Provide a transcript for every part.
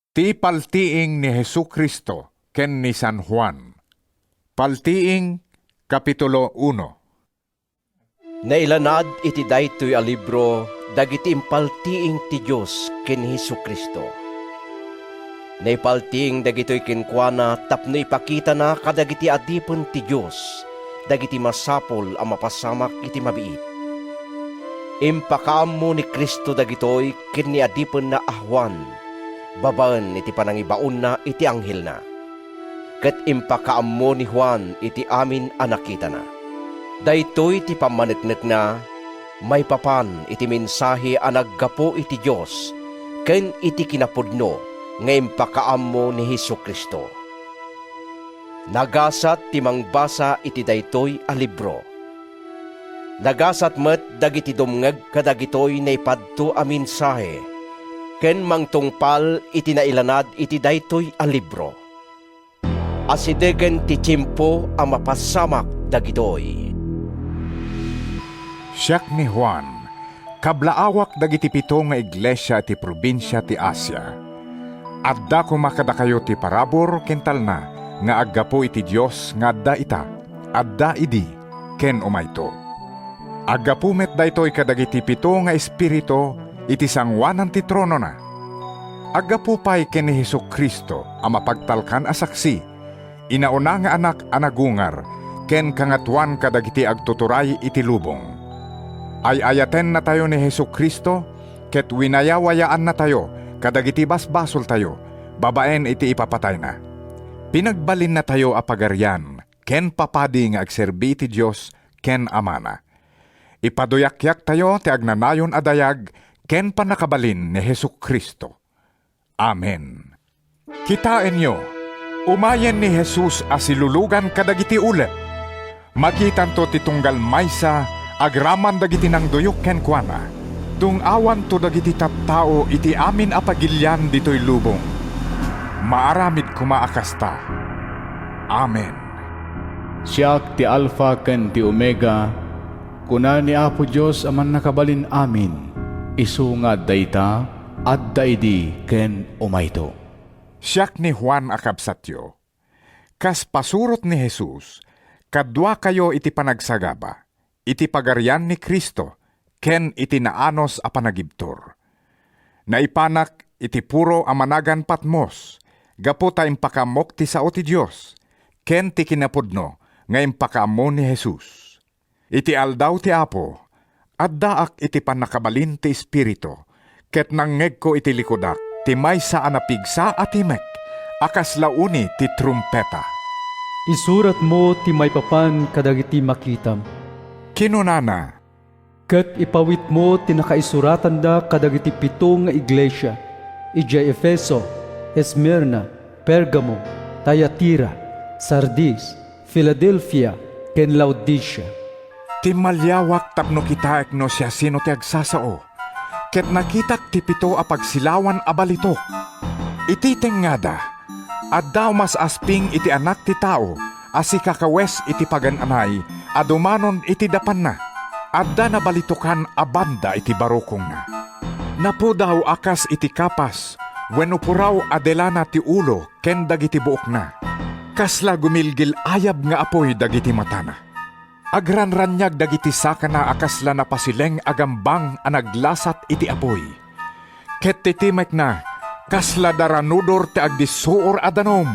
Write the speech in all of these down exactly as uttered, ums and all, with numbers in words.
Ti paltiing ni Jesu-Cristo ken ni San Juan. Paltiing, Kapitulo uno. Nailanad iti daytoy a libro dagiti impaltiing ti Dios ken ni Jesu-Cristo. Naipaltiing dagitoy kenkuana tapno ipakitana kadagiti adipen ti Dios dagiti masapul a mapasamak iti mabiit. Impakaammo ni Cristo dagitoy ken ni adipenna a Juan babaen iti panangibaonna iti anghelna. Ket impakaammo ni Juan iti amin a nakitana. Daytoy ti pammaneknekna maipapan iti mensahe a naggapu iti Dios ken iti kinapudno nga impakaammo ni Jesu-Cristo. Nagasat ti mangbasa iti daytoy a libro. Nagasat met dagiti dumngeg kadagitoy naipadto a mensahe ken mangtungpal iti nailanad iti daytoy a libro. Asidegen ti tiempo a mapasamak dagitoy. Siak ni Juan, kablaawak dagiti pito nga iglesia iti probinsia ti Asia. Adda koma kadakayo ti parabur ken talna nga aggapu iti Dios nga adda ita, adda idi, ken umayto. Aggapu met daytoy kadagiti pito nga espiritu iti sangoanan ti tronona. Aggapu pay ken ni Jesu-Cristo a mapagtalkan a saksi, inauna nga Anak a nagungar ken Kangatoan kadagiti agtuturay iti lubong. Ay-ayatennatayo ni Jesu-Cristo ket winayawayaannatayo kadagiti basbasoltayo babaen iti ipapatayna. Pinagbalinnatayo a pagarian ken papadi nga agserbi iti Dios ken Amana. Ipaduyakyaktayo ti agnanayon a dayag ken pannakabalin ni Jesu-Cristo. Amen. Kitaenyo, umayen ni Jesus a silulugan kadagiti ulep. Makitanto ti tunggal maysa agraman dagiti nangduyok kenkuana. Dung-awanto dagiti tattao iti amin a pagilian ditoy lubong. Maaramid koma a kasta. Amen. Siak ti Alfa ken ti Omega, kuna ni Apo Dios a Mannakabalin-amin, isu nga adda ita, adda idi, ken umayto. Siak ni Juan a kabsatyo. Kas pasurot ni Jesus, kaduakayo iti panagsagaba, iti Pagarian ni Cristo, ken iti naanus a panagibtur. Naipanak iti puro a managan Patmos, gapu ta impakaammok ti sao ti Dios, ken ti kinapudno nga impakaammo ni Jesus. Iti aldaw ti Apo, addaak iti pannakabalin ti Espiritu, ket nangngegko iti likudak ti maysa a napigsa a timek a kasla uni ti trumpeta. "Isuratmo ti maipapan kadagiti makitam," kinunana, "ket ipawitmo ti nakaisuratan kadagiti pito nga iglesia, idiay Efeso, Esmirna, Pergamo, Tiatira, Sardis, Filadelfia, ken Laodicea." Timmaliawak tapno kitaek no siasino ti agsasao, ket nakitak ti pito a pagsilawan a balitok. Iti tengngada, adda umas-asping iti Anak ti Tao a sikakawes iti pagan-anay a dumanon iti dapanna. Adda nabalitokan a banda iti barukongna. Napudaw a kas iti kapas wenno puraw a delana ti ulo ken dagiti buokna. Kasla gumilgil-ayab nga apuy dagiti matana. Agranraniag dagiti sakana a kasla napasileng a gambang a naglasat iti apuy. Ket ti timekna kasla daranudor ti agdissuor a danum.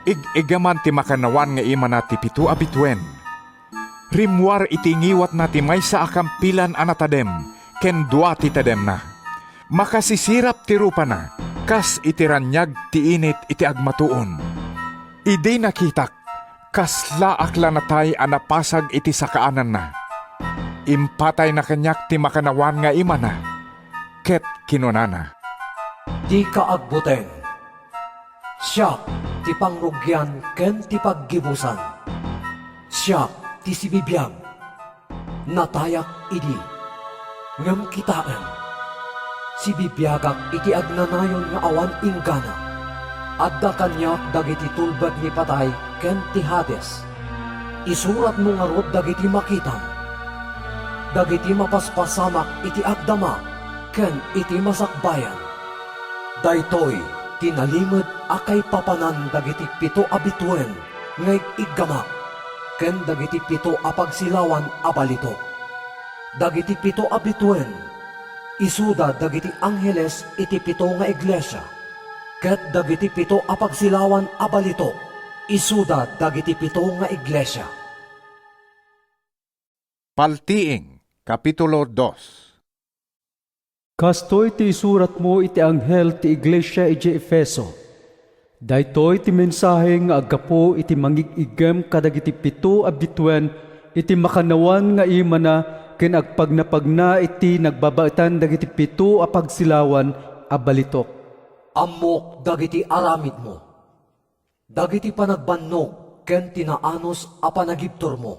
Ig-igaman ti makannawan nga imana ti pito a bituen. Rimmuar iti ngiwatna ti maysa a kampilan a natadem ken dua ti tademna. Makasisirap ti rupana kas iti raniag ti init iti agmatuon. Idi nakitak, kaslaak la natay a napasag iti sakaananna. Impatayna kaniak ti makannawan nga imana, ket kinunana, "Dika agbuteng. Siak ti pangrugian ken ti paggibusan. Siak ti sibibiag. Natayak idi, ngem kitaem, sibibiagak iti agnanayon nga awan inggana. Adda kaniak dagiti tulbek ni patay ken ti Hades. Isuratmo ngarud dagiti makitam, dagiti mapaspasamak iti agdama ken iti masakbayan." Daytoy Ti nalimed a kaipapanan dagiti pito a bituen nga ig-iggamak ken dagiti pito a pagsilawan a balitok. Dagiti pito a bituen, isuda dagiti angheles iti pito nga iglesia, ket dagiti pito a pagsilawan a balitok, isuda dagiti pito nga iglesia. Paltiing, Kapitulo dos. Kastoy ti isuratmo iti anghel ti iglesia idiay Efeso: Daytoy ti mensahe nga aggapu iti mangig-iggem kadagiti pito a bituen iti makannawan nga imana ken agpagnapagna iti nagbabaetan dagiti pito a pagsilawan a balitok. Ammok dagiti aramidmo, dagiti panagbannog ken ti naanus a panagibturmo.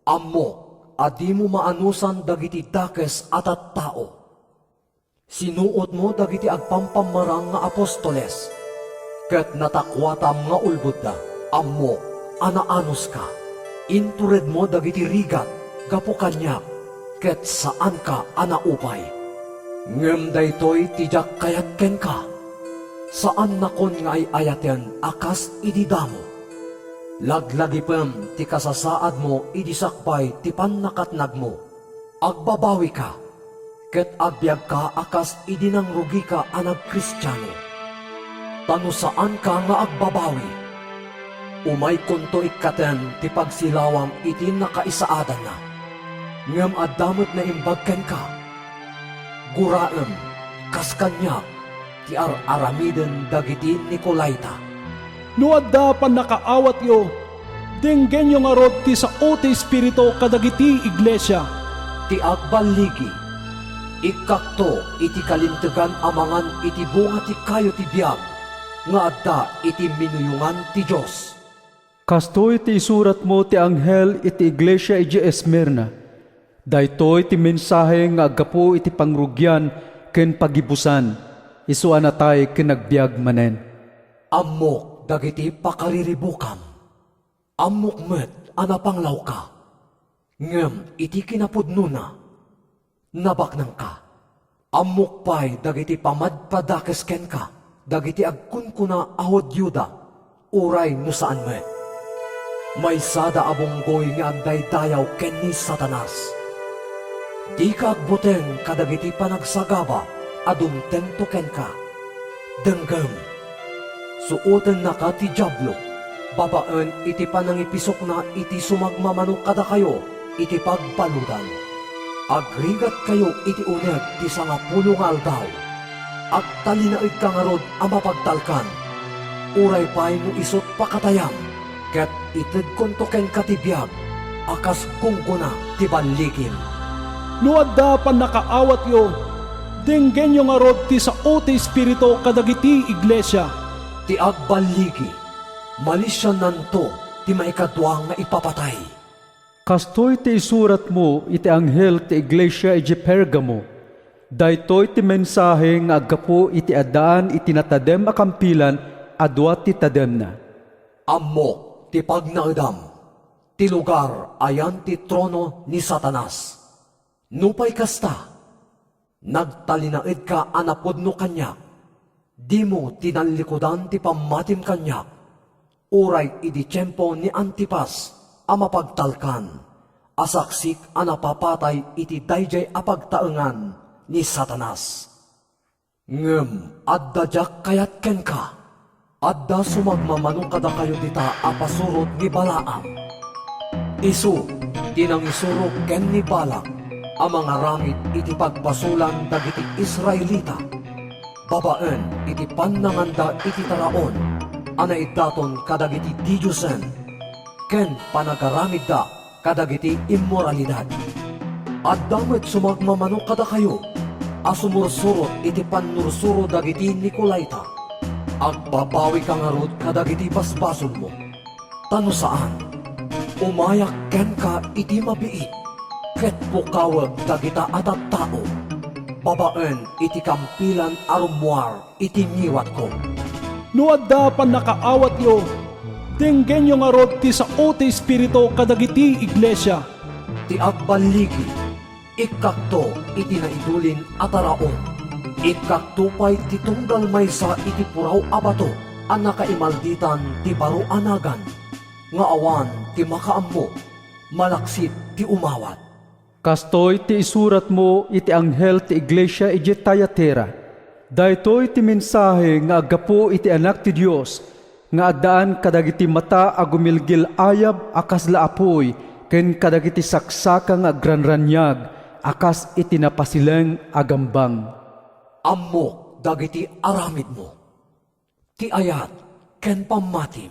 Ammok a dimo maanusan dagiti dakes a tattao. Sinuotmo dagiti agpampammarang nga apostoles, ket natakuatam nga ulbodda. Ammok a naanuska. Inturedmo dagiti rigat gapu kaniak, ket saanka a naupay. Ngem daytoy ti diak kayat kenka: saannakon nga ay-ayaten a kas idi damo. Laglagipem ti kasasaadmo idi sakbay ti pannakatnagmo. Agbabawika, ket agbiagka a kas idi nangrugika a nagkristiano. Ta no saanka nga agbabawi, umaykonto ikkaten ti pagsilawam iti nakaisaadanna. Ngem adda met naimbag kenka. Guraem, kas kaniak, ti ar-aramiden dagiti Nicolaita. No adda pannakaawatyo, denggenyo ngarud ti sao ti Espiritu kadagiti iglesia. Ti agballigi, ikkakto iti kalintegan a mangan iti bunga ti kayo ti biag nga adda iti minuyongan ti Dios. Kastoy ti isuratmo ti anghel iti iglesia idiay Esmirna: Daytoy ti mensahe nga aggapu iti pangrugian ken pagibusan, isu a natay ken nagbiag manen. Ammok dagiti pakariribukam. Ammok met a napanglawka. Ngem iti kinapudnona, nabaknangka. Ammok pay dagiti pamadpadakes kenka dagiti agkunkuna a Judioda, uray no saan met. Maysada a bunggoy nga agdaydayaw ken ni Satanas. Dika agbuteng kadagiti panagsagaba a dumtengto kenka. Denggem, suotennaka ti Diablo babaen iti panangipisokna iti sumagmamano kadakayo iti pagbaludan. Agrigatkayo iti uneg ti sangapulo nga aldaw. Agtalinaedka ngarud a mapagtalkan. Uray pay no isut' pakatayam, ket itedkonto kenka ti biag a kas gunggona ti balligim. No adda pannakaawatyo, denggenyo ngarud ti sao ti Espiritu kadagiti iglesia. Ti agballigi, malisiannanto ti maikadua nga ipapatay. Kastoy ti isuratmo iti anghel ti iglesia idiay Pergamo: Daytoy ti mensahe nga aggapu iti addaan iti natadem a kampilan a dua ti tademna. Ammok ti pagnaedam, ti lugar a yan ti trono ni Satanas. Nupay kasta, nagtalinaedka a napudno kaniak. Dimo tinallikudan ti pammatim kaniak, uray idi tiempo ni Antipas a mapagtalkan a saksik a napapatay iti daydiay a pagtaengan ni Satanas. Ngem adda diak kayat kenka. Adda sumagmamano kadakayo dita a pasurot ni Balaam. Isu ti nangisuro ken ni Balak a mangaramid iti pagpasolan dagiti Israelita babaen iti pannanganda iti taraon a naiddaton kadagiti didiosen ken panagaramidda kadagiti immoralidad. Adda met sumagmamano kadakayo a sumursurot iti pannursuro dagiti Nicolaita. Agbabawika ngarud kadagiti basbasolmo. Ta no saan, umayak kenka iti mabiit, ket pukawek dagita a tattao babaen iti kampilan a rummuar iti ngiwatko. No adda pannakaawatyo, denggenyo ngarud ti sao ti Espiritu kadagiti iglesia. Ti agballigi, ikkakto iti naidulin a taraon. Ikkakto pay ti tunggal maysa iti puraw a bato a nakaimalditan ti baro a nagan, nga awan ti makaammo, malaksid ti umawat. Kastoy ti isuratmo iti anghel ti iglesia idiay Tiatira: Daytoy ti mensahe nga aggapu iti Anak ti Dios, nga addaan kadagiti mata a gumilgil-ayab a kasla apuy ken kadagiti saksaka nga agranraniag a kas iti napasileng a gambang. Ammok dagiti aramidmo, ti ayat ken pammatim,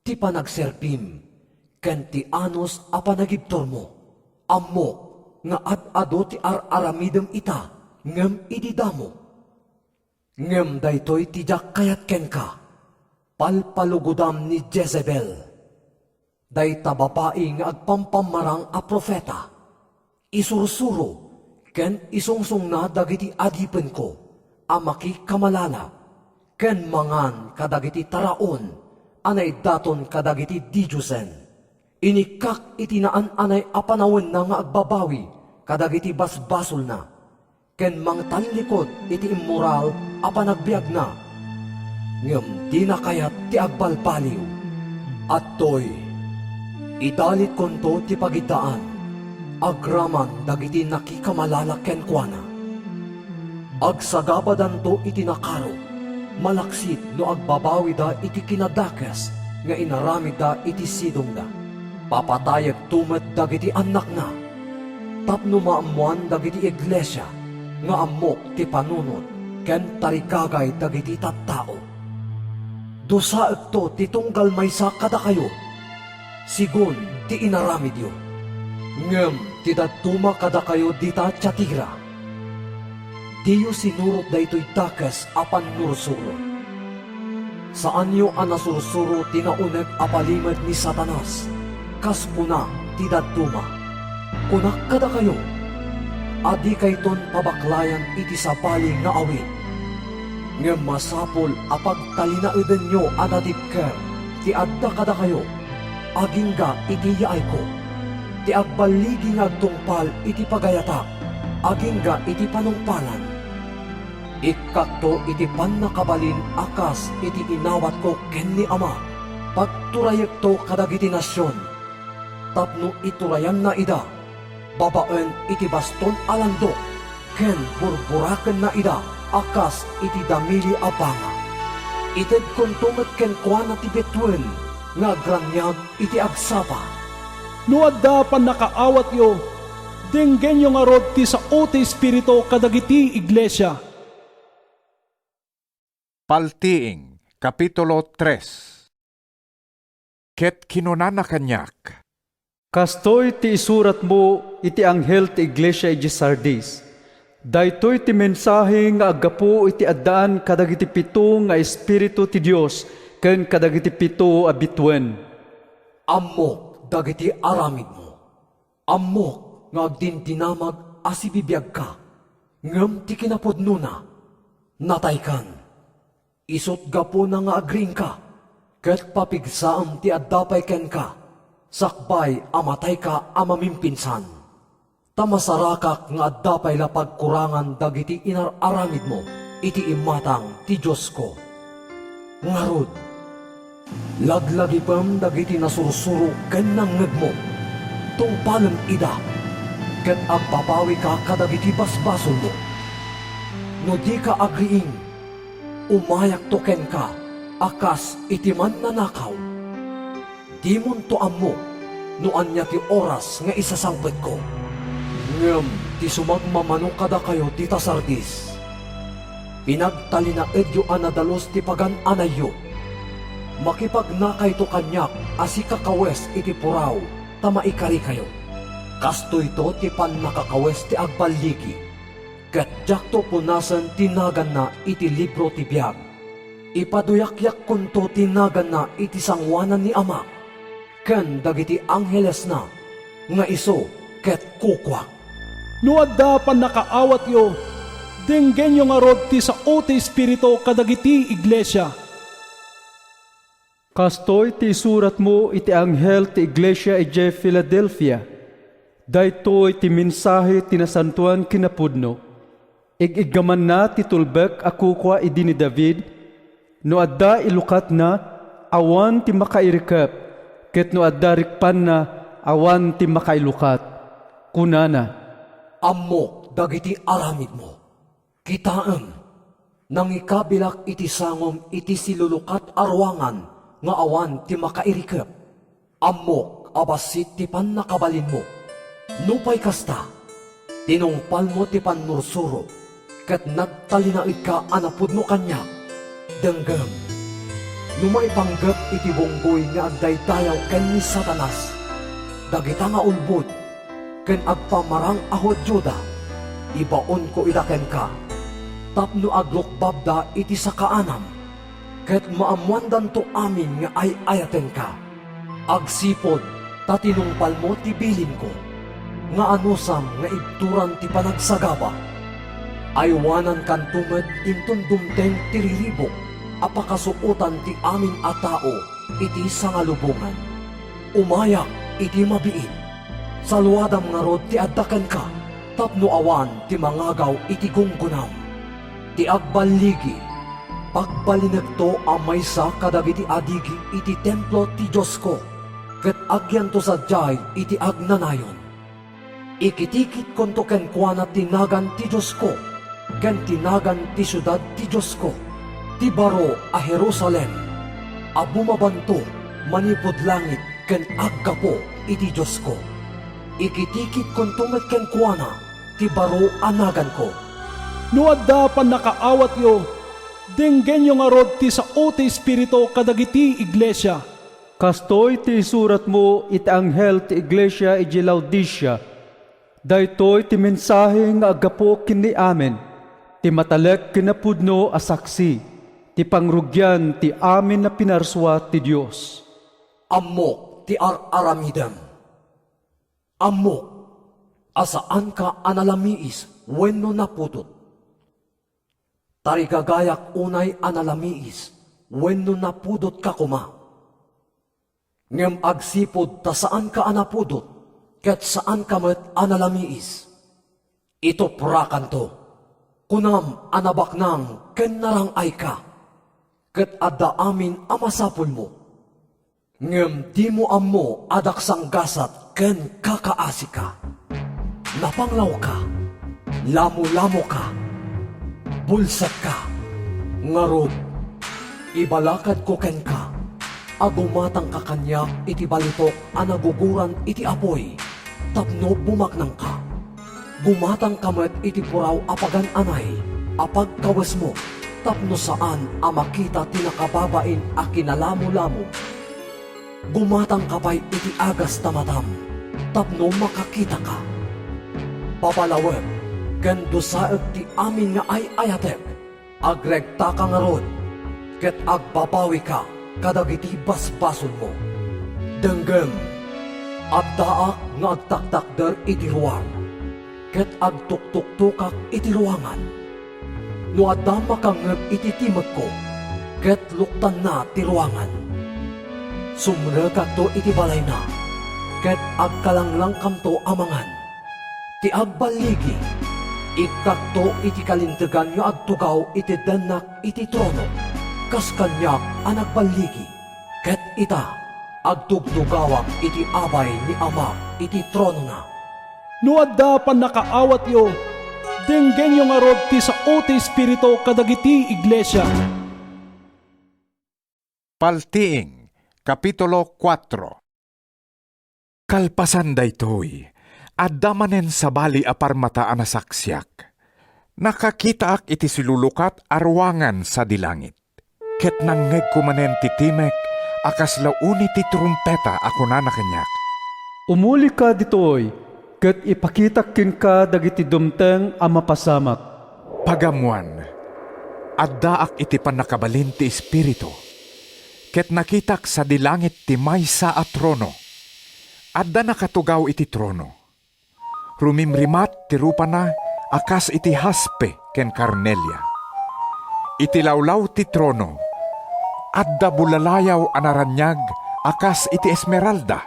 ti panagserbim, ken ti anus a panagibturmo. Ammok nga ad-adu ti ar-aramidem ita ngem idi damo. Ngem daytoy ti diak kayat kenka: palpalugodam ni Jezebel, dayta babai nga agpampammarang a profeta. Isursuro ken isungsongna dagiti adipenko a makikamalala, ken mangan kadagiti taraon a naidaton kadagiti didiosen. Inikkak iti naan-anay a panawenna nga agbabawi kadagiti basbasolna, ken mangtallikod iti immoral a panagbiagna. Ngem dina kayat ti agbalbaliw. Adtoy, idalitkonto ti pagiddaan agraman dagiti nakikamalala kenkuana. Agsagabadanto iti nakaro, malaksid no agbabawida iti kinadakes nga inaramidda iti sidongda. Papatayekto met dagiti annakna, tapno maammoan dagiti iglesia nga ammok ti panunot ken tarigagay dagiti tattao. Dusaekto ti tunggal maysa kadakayo, sigun ti inaramidyo. Ngem ti dadduma kadakayo dita Tiatira, diyo sinurot daytoy dakes a pannursuro. Saanyo a nasursuro ti naunek a palimed ni Satanas, kas kuna ti dadduma. Kunak kadakayo, a dikayton pabaklayan iti sabali nga awit. Ngem masapul a pagtalinaedenyo a nadikkel ti adda kadakayo, agingga iti yaayko, ti agballigi nga agtungpal iti pagayatak, agingga iti panungpalan. Ikkakto iti pannakabalin a kas iti inawatko ken ni Ama. Pagturayekto kadagiti nasion, tapno iturayanna ida babaen iti baston a landok, ken burburakenna ida a kas iti damili a banga. Itedkonto met kenkuana ti bituen nga agraniag iti agsapa. No adda pannakaawatyo, denggenyo ngarud ti sao ti Espiritu kadagiti iglesia. Paltiing, Kapitulo tres. Ket kinunana kaniak, "Kastoy ti isuratmo iti anghel ti iglesia idiay Sardis: Daytoy ti mensahe nga aggapu iti addaan kadagiti pito nga espiritu ti Dios ken kadagiti pito a bituen. Ammok dagiti aramidmo. Ammok nga agdindinamag a sibibiagka, ngem ti kinapudnona, nataykan. Isut' gapuna nga agriingka, ket papigsaem ti adda pay kenka, sakbay a matayka a mamimpinsan. Ta masarakak nga adda pay la pagkurangan dagiti inar-aramidmo iti imatang ti Diosko. Ngarud, laglagipem dagiti nasursuro ken nangngegmo. Tungpalem ida, ket agbabawika kadagiti basbasolmo. No dika agriing, umayakto kenka a kas iti mannanakaw. Dimonto ammo no ania ti oras nga isasangpetko. Ngem ti sumagmamano kadakayo dita Sardis, pinagtalinaedyo a nadalus ti pagan-anayyo. Makipagnakayto kaniak a sikakawes iti puraw ta maikarikayo. Kastoyto ti pannakakawes ti agballigi, ket diakto punasen ti naganna iti libro ti biag. Ipaduyakyakkonto ti naganna iti sangoanan ni Amak ken dagiti anghelesna nga isu ket kukuak." No adda pannakaawatyo, denggenyo ngarud ti sao ti Espiritu kadagiti iglesia. Kastoy ti isuratmo iti anghel ti iglesia idiay Filadelfia: Daytoy ti mensahe ti nasantoan kinapudno, Ig-iggamanna ti tulbek a kukua idi ni David, no adda ilukatna, awan ti makairikep, ket no adda rikpanna, awan ti makailukat. Kunana, "Ammok dagiti aramidmo. Kitaem, nangikabilak iti sangom iti silulukat a ruangan nga awan ti makairikep. Ammok a bassit ti pannakabalinmo. Nupay kasta, tinungpalmo ti pannursuro, ket nagtalinaedka a napudno kaniak. Denggem, no maipanggep iti bunggoy nga agdaydayaw ken ni Satanas, dagita nga ulbod ken agpamarang a Judioda, ibaonko ida kenka, tapno aglukbabda iti sakaanam, ket maammoandanto amin nga ay-ayatenka. Agsipud ta tinungpalmo ti bilinko, nga anusam nga ibturan ti panagsagaba. Aywanankanto met inton dumteng ti riribuk a pakasuotan ti amin a tao iti sangalubongan. Umayak iti mabiit. Saluadam ngarud ti adda kenka, tapno awan ti mangagaw iti gunggonam. Ti agballigi, pagbalinekto a maysa kadagiti adigi iti templo ti Diosko, ket agyanto sadiay iti agnanayon. Ikitikitkonto kenkuana ti nagan ti Diosko ken ti nagan ti siudad ti Diosko, ti baro a Jerusalem, a bumabanto manipud langit ken aggapu iti Diosko. Ikitikitkonto met kenkuana ti baro a naganko." No adda pannakaawatyo, denggenyo ngarud ti sao ti Espiritu kadagiti iglesia. Kastoy ti isuratmo iti anghel ti iglesia idiay Laodicea, daytoy ti mensahe nga aggapu ken ni Amen, ti matalek ken napudno a saksi, ti pangrugian ti amin a pinarsua ti Dios. Ammok ti ar-aramidem. Ammok a saanka a nalamiis wenno napudot. Tarigagayak unay a nalamiis wenno napudotka koma. Ngem agsipud ta saanka a napudot ket saanka met a nalamiis, ituprakanto. Kunam a nabaknang ken narang-ayka, ket adda amin a masapulmo. Ngem dimo ammo a daksanggasat ken kakaasika. Napanglawka, lamulamoka, bulsekka. Ngarud, ibalakadko kenka a gumatangka kaniak iti balitok a naguguran iti apuy tapno bumaknangka. Gumatangka met iti puraw a pagan-anay a pagkawesmo tapno saan a makita ti nakababain a kinalamolamo. Gumatangka pay iti agas ta matam tapno makakitaka. Papalawek ken dusaek ti amin nga ay-ayatek. Agregtaka ngarud, ket agbabawika kadagiti basbasolmo. Denggem, addaak nga agtaktakder iti ruar, ket agtuktuktokak iti ruangan. No adda makangngeg iti timekko, ket luktanna ti ruangan. Sumrekakto iti balayna, ket agkalanglangkamto a mangan. Ti agballigi, ikkakto iti kalintegan nga agtugaw iti dennak iti trono, kas kaniak a nagballigi. Ket ita, agtugtugawak iti abay ni Amak iti tronona. No adda pannakaawatyo, denggenyo ngarud ti sao ti Espiritu kadagiti iglesia. Paltiing, Kapitulo kuatro. Kalpasan daytoy, adda manen sabali a parmata a nasaksiak. Nakakitaak iti silulukat a ruangan sadi langit, ket nangngegko manen ti timek a kasla uni ti trumpeta a kunana kaniak, "Umulika ditoy, ket ipakitak kenka dagiti dumteng a mapasamak." Pagammoan, addaak iti pannakabalin ti Espiritu, ket nakitak sadi langit ti maysa a trono. Adda nakatugaw iti trono. Rumimrimat ti rupana a kas iti haspe ken karnelia. Iti lawlaw ti trono, adda bulalayaw a naraniag a kas iti esmeralda.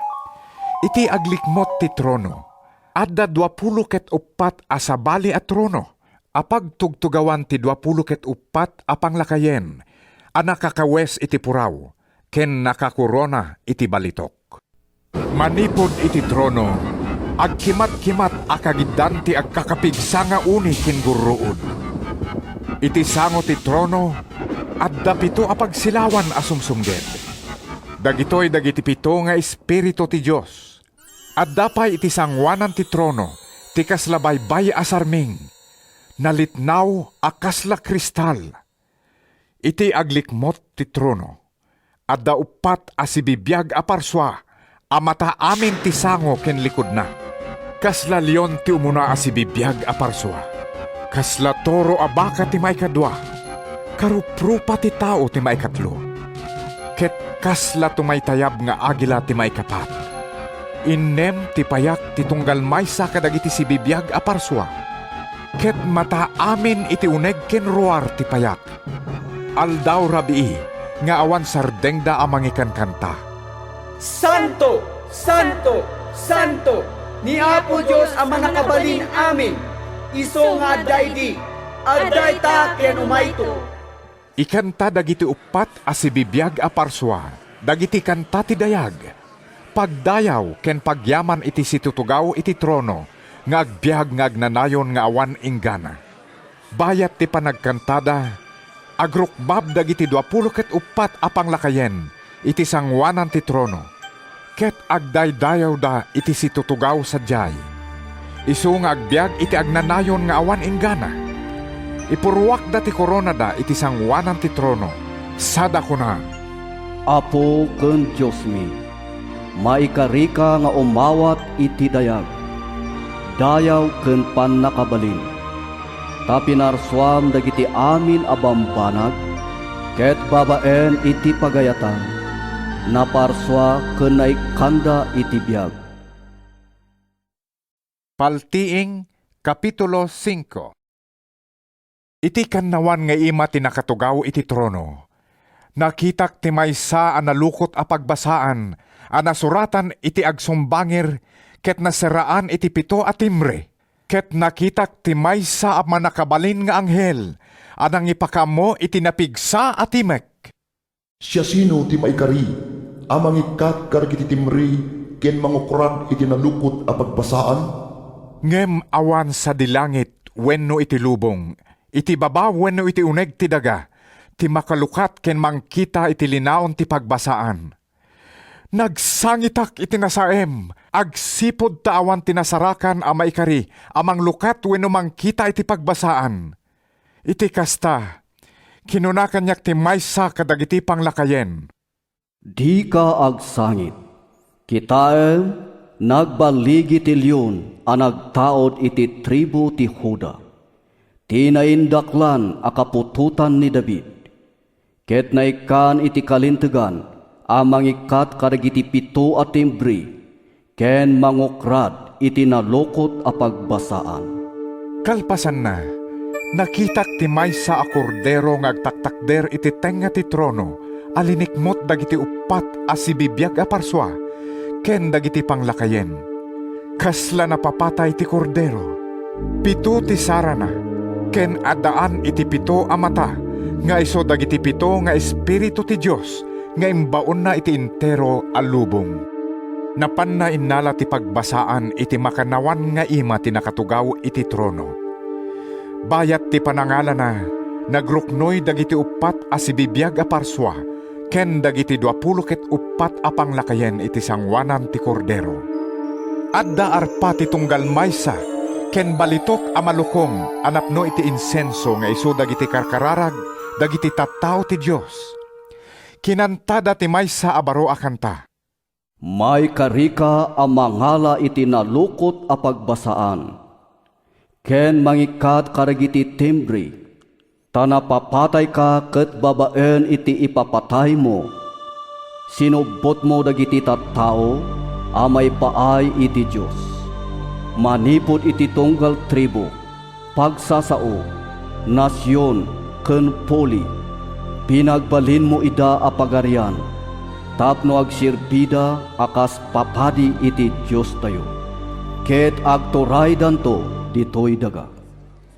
Iti aglikmut ti trono, adda duapulo ket uppat a sabali a trono. a pagtugtugawan ti duapulo ket uppat a panglakayen a nakakawes iti puraw ken nakakorona iti balitok. Manipud iti trono, agkimatkimat a kagiddan ti agkakapigsa nga uni ken gurruod. Iti sango ti trono, adda pito a pagsilawan a sumsumged. Dagitoy dagiti pito nga espiritu ti Dios. Adda pay iti sangoanan ti trono ti kasla baybay a sarming, nalitnaw a kasla kristal. Iti aglikmot ti trono, adda uppat a sibibiag a parsua a mata amin ti sango ken likudna. Kasla leon ti umuna a sibibiag a parsua. Kasla toro a baka ti maikadua. Karuprupa ti tao ti maikatlo. Ket kasla tumaytayab nga agila ti maikapat. Innem ti payak ti tunggal maysa kadagiti sibibiag a parsua. Ket mata amin iti uneg ken ruar ti payak. Aldaw rabii nga awan sardengda a mangikankanta. Santo! Santo! Santo! Ni Apo Dios a Mannakabalin-amin! Isu nga adda idi, adda ita ken umayto. Ikanta dagiti uppat a sibibiag a parsua dagiti kanta ti dayag, pagdayaw ken pagyaman iti situtugaw iti trono nga agbiag nga agnanayon nga awan inggana. Bayat ti panagkantada, agrukbab dagiti duapulo ket uppat a panglakayen iti sangoanan ti trono, ket agdaydayawda iti situtugaw sadiay. Isu nga agbiag iti agnanayon nga awan inggana. Ipurruakda ti koronada iti sangoanan ti trono, sada kuna, Apo ken Diosmi, maikarika nga umawat iti dayag, dayaw ken pannakabalin. Ta pinarsuam dagiti amin a bambanag, ket babaen iti pagayatan, naparsua ken naikkanda iti biag. Paltiing, Kapitulo singko. Iti kannawan nga ima ti nakatugaw iti trono, nakitak ti maysa a nalukot a pagbasaan a nasuratan iti agsumbangir ket naserraan iti pito a timbre. Ket nakitak ti maysa a mannakabalin nga anghel a nangipakaammo iti napigsa a timek. Siasino ti maikari a mangikkat kadagiti timbre ken mangukrad iti nalukot a pagbasaan? Ngem awan sadi langit wenno iti lubong, iti baba wenno iti uneg ti daga, ti makalukat ken mangkita iti linaon ti pagbasaan. Nagsangitak iti nasaem, agsipud ta awan ti nasarakan a maikari a manglukat wenno mangkita iti pagbasaan. Iti kasta, kinuna kaniak ti maysa kadagiti panglakayen, "Dika agsangit. Kitaem, nagballigi ti leon a nagtaud iti tribu ti Juda, ti naindaklan a kaputotan ni David, ket naikkan iti kalintegan a mangikkat kadagiti pito a timbre ken mangukrad iti nalukot a pagbasaan." Kalpasanna, nakitak ti maysa a kordero nga agtaktakder iti tengnga ti trono a linikmot dagiti uppat a sibibiag a parsua ken dagiti panglakayen. Kasla napapatay ti kordero. Pito ti sarana, ken addaan iti pito a mata nga isu dagiti pito nga espiritu ti Dios nga imbaonna iti entero a lubong. Napanna innala ti pagbasaan iti makannawan nga ima ti nakatugaw iti trono. Bayat ti panangalana, nagruknoy dagiti uppat a sibibiag a parsua ken dagiti duapulo ket uppat a panglakayen iti sangoanan ti Kordero. Adda arpa ti tunggal maysa ken balitok a malukong a napno iti insenso nga isu dagiti karkararag dagiti tattao ti Dios. Kinantada ti maysa a baro a kanta. Maikarika a mangala iti nalukot a pagbasaan, ken mangikkat kadagiti timbre, ta napapatayka ket babaen iti ipapataymo, sinubbotmo dagiti tattao a maipaay iti Dios. Manipud iti tunggal tribu, pagsasao, nasion, ken puli, pinagbalinmo ida a pagarian tapno agserbida a kas papadi iti Diostayo, ket agturaydanto ditoy daga.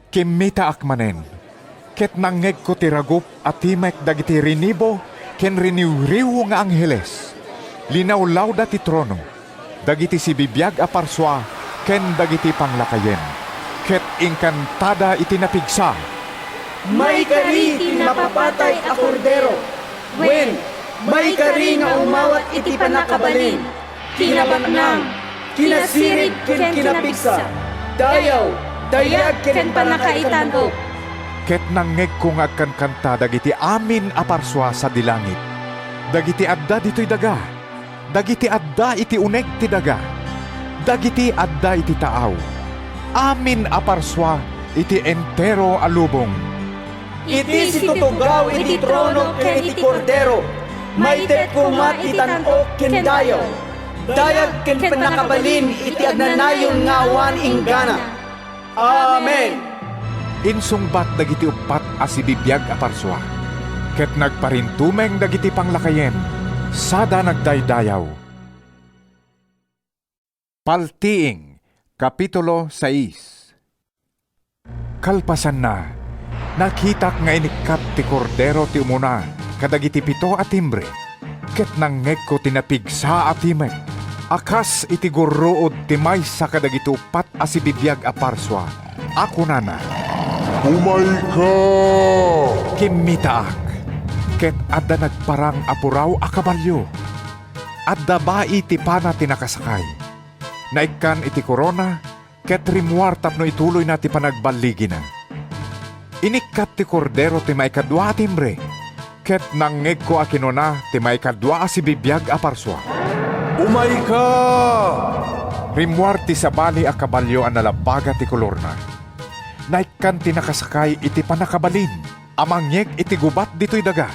Kimmitaak manen, ket nangngegko ti ragup a timek dagiti rinibo ken riniwriw nga angheles. Linawlawda ti trono, dagiti sibibiag a parsua ken dagiti panglakayen, ket inkantada iti napigsa. Maikari ti napapatay a Kordero, wen, maikari nga umawat iti pannakabalin, kinabaknang, kinasirib ken kinapigsa, dayaw, dayag ken pannakaitan-ok. Ket nangngegko nga agkankanta dagiti amin a parsua sadi langit, dagiti adda ditoy daga, dagiti adda iti uneg ti daga, dagiti adda iti taaw, amin a parsua iti entero a lubong. Iti situtugaw iti trono ken iti Kordero, maited koma ti tan-ok ken dayaw, dayag ken pannakabalin iti agnanayon nga awan inggana. Amen. Insungbat dagiti uppat a sibibiag a parsua, ket nagparintumeng dagiti panglakayen sada nagdaydayaw. Paltiing, Kapitulo sais. Kalpasanna, nakitak nga inikkat ti Kordero ti umuna kadagiti pito a timbre, ket nangngegko ti napigsa a timek a kas iti gurruod ti maysa kadagiti uppat a sibibiag a parsua a kunana, "Umayka!" Kimmitaak, ket adda nagparang a puraw a kabalio. Adda bai ti pana ti nakasakay. Naikkan iti korona ket rimmuar tapno ituloyna ti panagballigina. Inikkat ti Kordero ti maikadua a timbre, ket nangngegko a kinuna ti maikadua a sibibiag a parsua, "Umayka!" Rimmuar ti sabali a kabalio a nalabbaga ti kolorna. Naikkan ti nakasakay iti pannakabalin a mangyeg iti gubat ditoy daga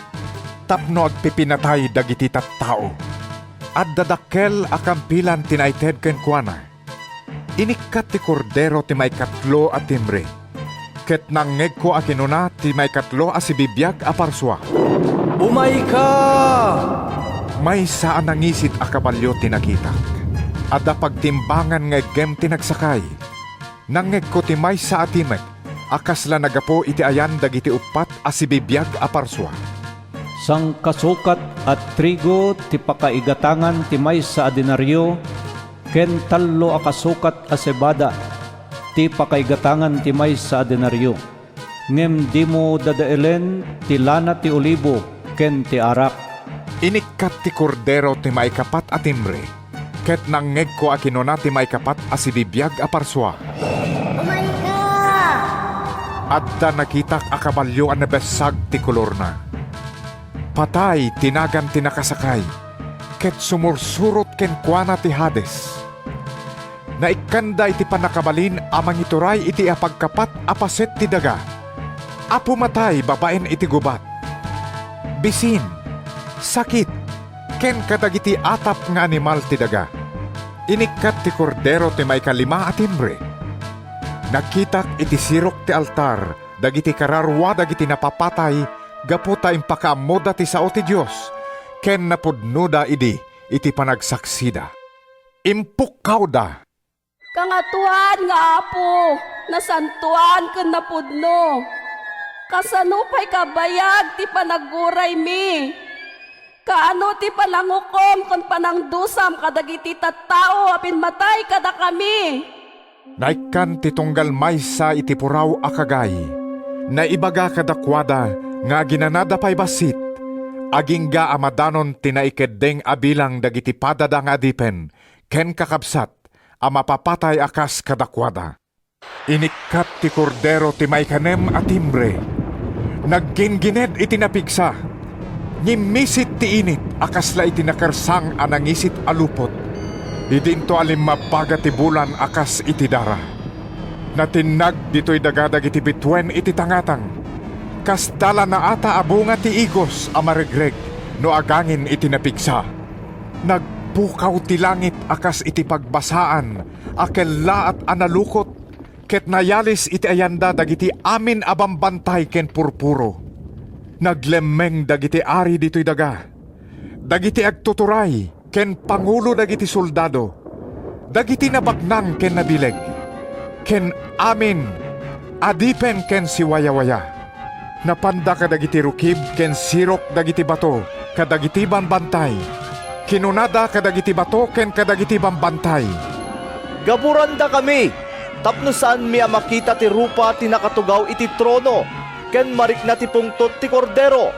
tapno agpipinatay dagiti tattao. Adda dakkel a kampilan ti naited kenkuana. Inikkat ti Kordero ti maikatlo a timbre, ket nangngegko a kinuna ti maikatlo a sibibiag a parsua, "Umayka!" Maysa a nangisit a kabalio ti nakitak. Adda pagtimbangan nga iggem ti nagsakay. Nangngegko ti maysa a timek a kasla naggapu iti ayan dagiti uppat a sibibiag a parsua. Sangkasukat a trigo ti pakaigatangan ti maysa a denario, ken tallo a kasukat a sebada ti pakaigatangan ti maysa a denario. Ngem dimo dadaelen ti lana ti olibo ken ti arak. Inikkat ti Kordero ti maikapat a timbre, ket nangngegko a kinuna ti maikapat a sibibiag a parsua, "Umayka!" Adda nakitak a kabalio a nabessag ti kolorna. Patay ti nagan ti nakasakay, ket sumursurot kenkuana ti Hades. Naikkanda iti pannakabalin a mangituray iti apagkapat a paset ti daga, a pumatay babaen iti gubat. Bisin, sakit, ken kadagiti atap nga animal ti daga. Inikkat ti Kordero ti maikalima a timbre. Nakitak iti sirok ti altar dagiti kararua dagiti napapatay gapu ta impakaammoda ti sao ti Dios ken napudnoda idi iti panagsaksida. Impukkawda, "Kangatoan nga Apo, nasantoan ken napudno! Kasano pay kabayag ti panagguraymi? Kaano ti panangukom ken panangdusam kadagiti tattao a pimmatay kadakami?" Naikkan ti tunggal maysa iti puraw a kagayi. Naibaga kadakuada nga aginanada pay bassit, agingga a madanon ti naikeddeng a bilang dagiti padada nga adipen ken kakabsat a mapapatay a kas kadakuada. Inikkat ti Kordero ti maikanem a timbre. Nagginggined iti napigsa. Ngimmisit ti init a kasla iti nakersang a nangisit a lupot. Idinto a limmabbaga ti bulan a kas iti dara. Natinnag ditoy daga dagiti bituen iti tangatang. Kasda la naata a bunga ti igos a maregreg no agangin iti napigsa. Nagpukaw ti langit a kas iti pagbasaan a kellaat a nalukot, ket nayalis iti ayanda dagiti amin a bambantay ken purpuro. Naglemmeng dagiti ari ditoy daga, dagiti agtuturay ken pangulo dagiti soldado, dagiti nabaknang ken nabileg, ken amin adipen ken siwayawaya. Napanda kadagiti rukib ken sirok dagiti bato kadagiti bambantay. Kinunada kadagiti bato ken kadagiti bambantay, "Gaburandakami tapno saanmi a makita ti rupa ti nakatugaw iti trono ken marikna ti pungtot ti Kordero.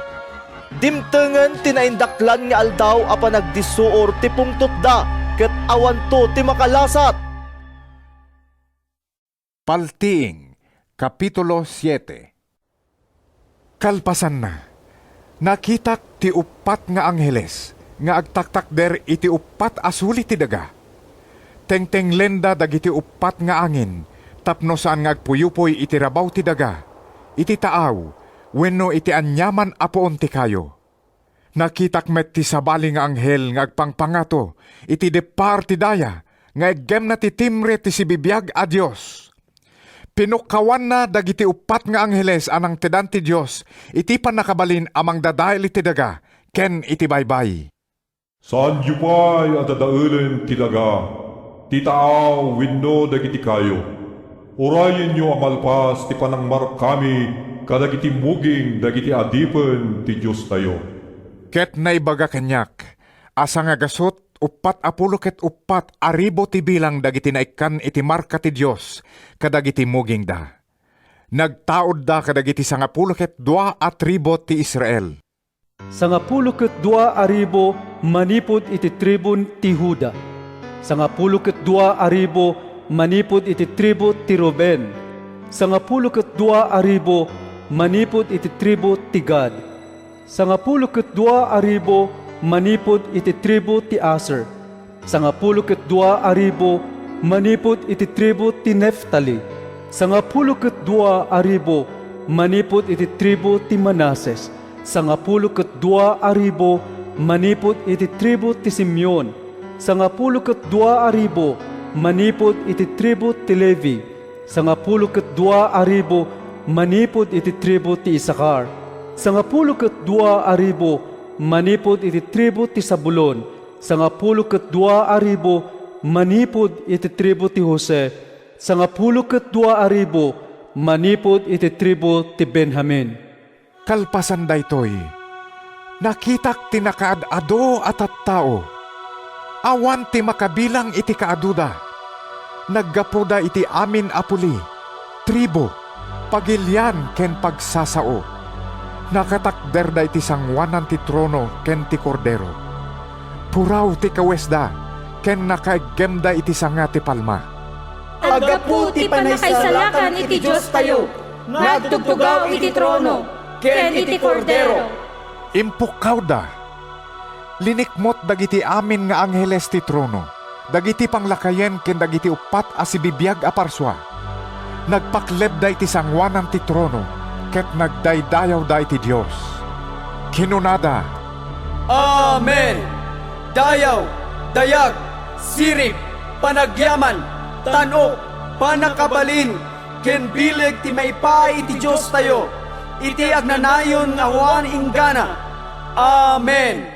Dimtengen ti naindaklan nga aldaw a panagdissuor ti pungtotda, ket awanto ti makalasat." Paltiing, Kapitulo siete. Kalpasanna, nakitak ti uppat nga angheles nga agtaktakder iti uppat a suli ti daga. Tengtenglenda dagiti uppat nga angin tapno saan nga agpuyupoy iti rabaw ti daga, iti taaw, wenno iti aniaman a puon ti kayo. Nakitak met ti sabali nga anghel nga agpangpangato iti deppar ti daya nga iggemna ti timbre ti sibibiag a Dios. Pinukkawanna dagiti uppat nga angheles a nangtedan ti Dios iti pannakabalin a mangdadael iti daga ken iti baybay. "Saanyo pay a dadaelen ti daga, ti taaw wenno dagiti kayo. Urayenyo a malpas ti panangmarkami kadagiti muging dagiti adipen ti Diostayo." Ket naibaga kaniak a sangagasut uppat a pulo ket uppat a ribu ti bilang dagiti naikkan iti marka ti Dios kadagiti mugingda. Nagtaudda kadagiti sangapulo ket dua a tribu ti Israel. Sangapulo ket dua a ribu manipud iti tribun ti Juda. Sangapulo ket dua a ribu manipud iti tribu ti Ruben. Sangapulo ket dua a ribu manipud iti tribu ti Gad. Sangapulo ket dua a ribu manipud iti tribu ti Aser. Sangapulo ket dua a ribu manipud iti tribu ti Neftali. Sangapulo ket dua a ribu manipud iti tribu ti Manases. Sangapulo ket dua a ribu manipud iti tribu ti Simeon. Sangapulo ket dua a ribu manipud iti tribu ti Levi. Sangapulo ket dua a ribu manipud iti tribu ti Isakar. Sangapulo ket dua a ribu manipud iti tribu ti Zabulon. Sangapulo ket dua a ribu manipud iti tribu ti Jose. Sangapulo ket dua a ribu manipud iti tribu ti Benjamin. Kalpasan daytoy, nakitak ti nakaad-ado a tattao. Awan ti makabilang iti kaaduda. Naggapuda iti amin a puli, tribu, pagilian ken pagsasao. Nakatakderda iti sangoanan ti trono ken ti Kordero. Puraw ti kawesda ken nakaiggemda iti sanga ti palma. Aggapu ti pannakaisalakan iti Diostayo nga agtugtugaw iti trono ken iti Kordero. Impukkawda. Linikmot dagiti amin nga angheles ti trono, dagiti panglakayen ken dagiti uppat a sibibiag a parsua. Nagpaklebda iti sangoanan ti trono ket nagdaydayawda iti Dios. Kinunada, "Amen! Dayaw, dayag, sirib, panagyaman, tan-ok, pannakabalin, ken bileg ti maipaay iti Diostayo, iti agnanayon nga awan inggana. Amen!"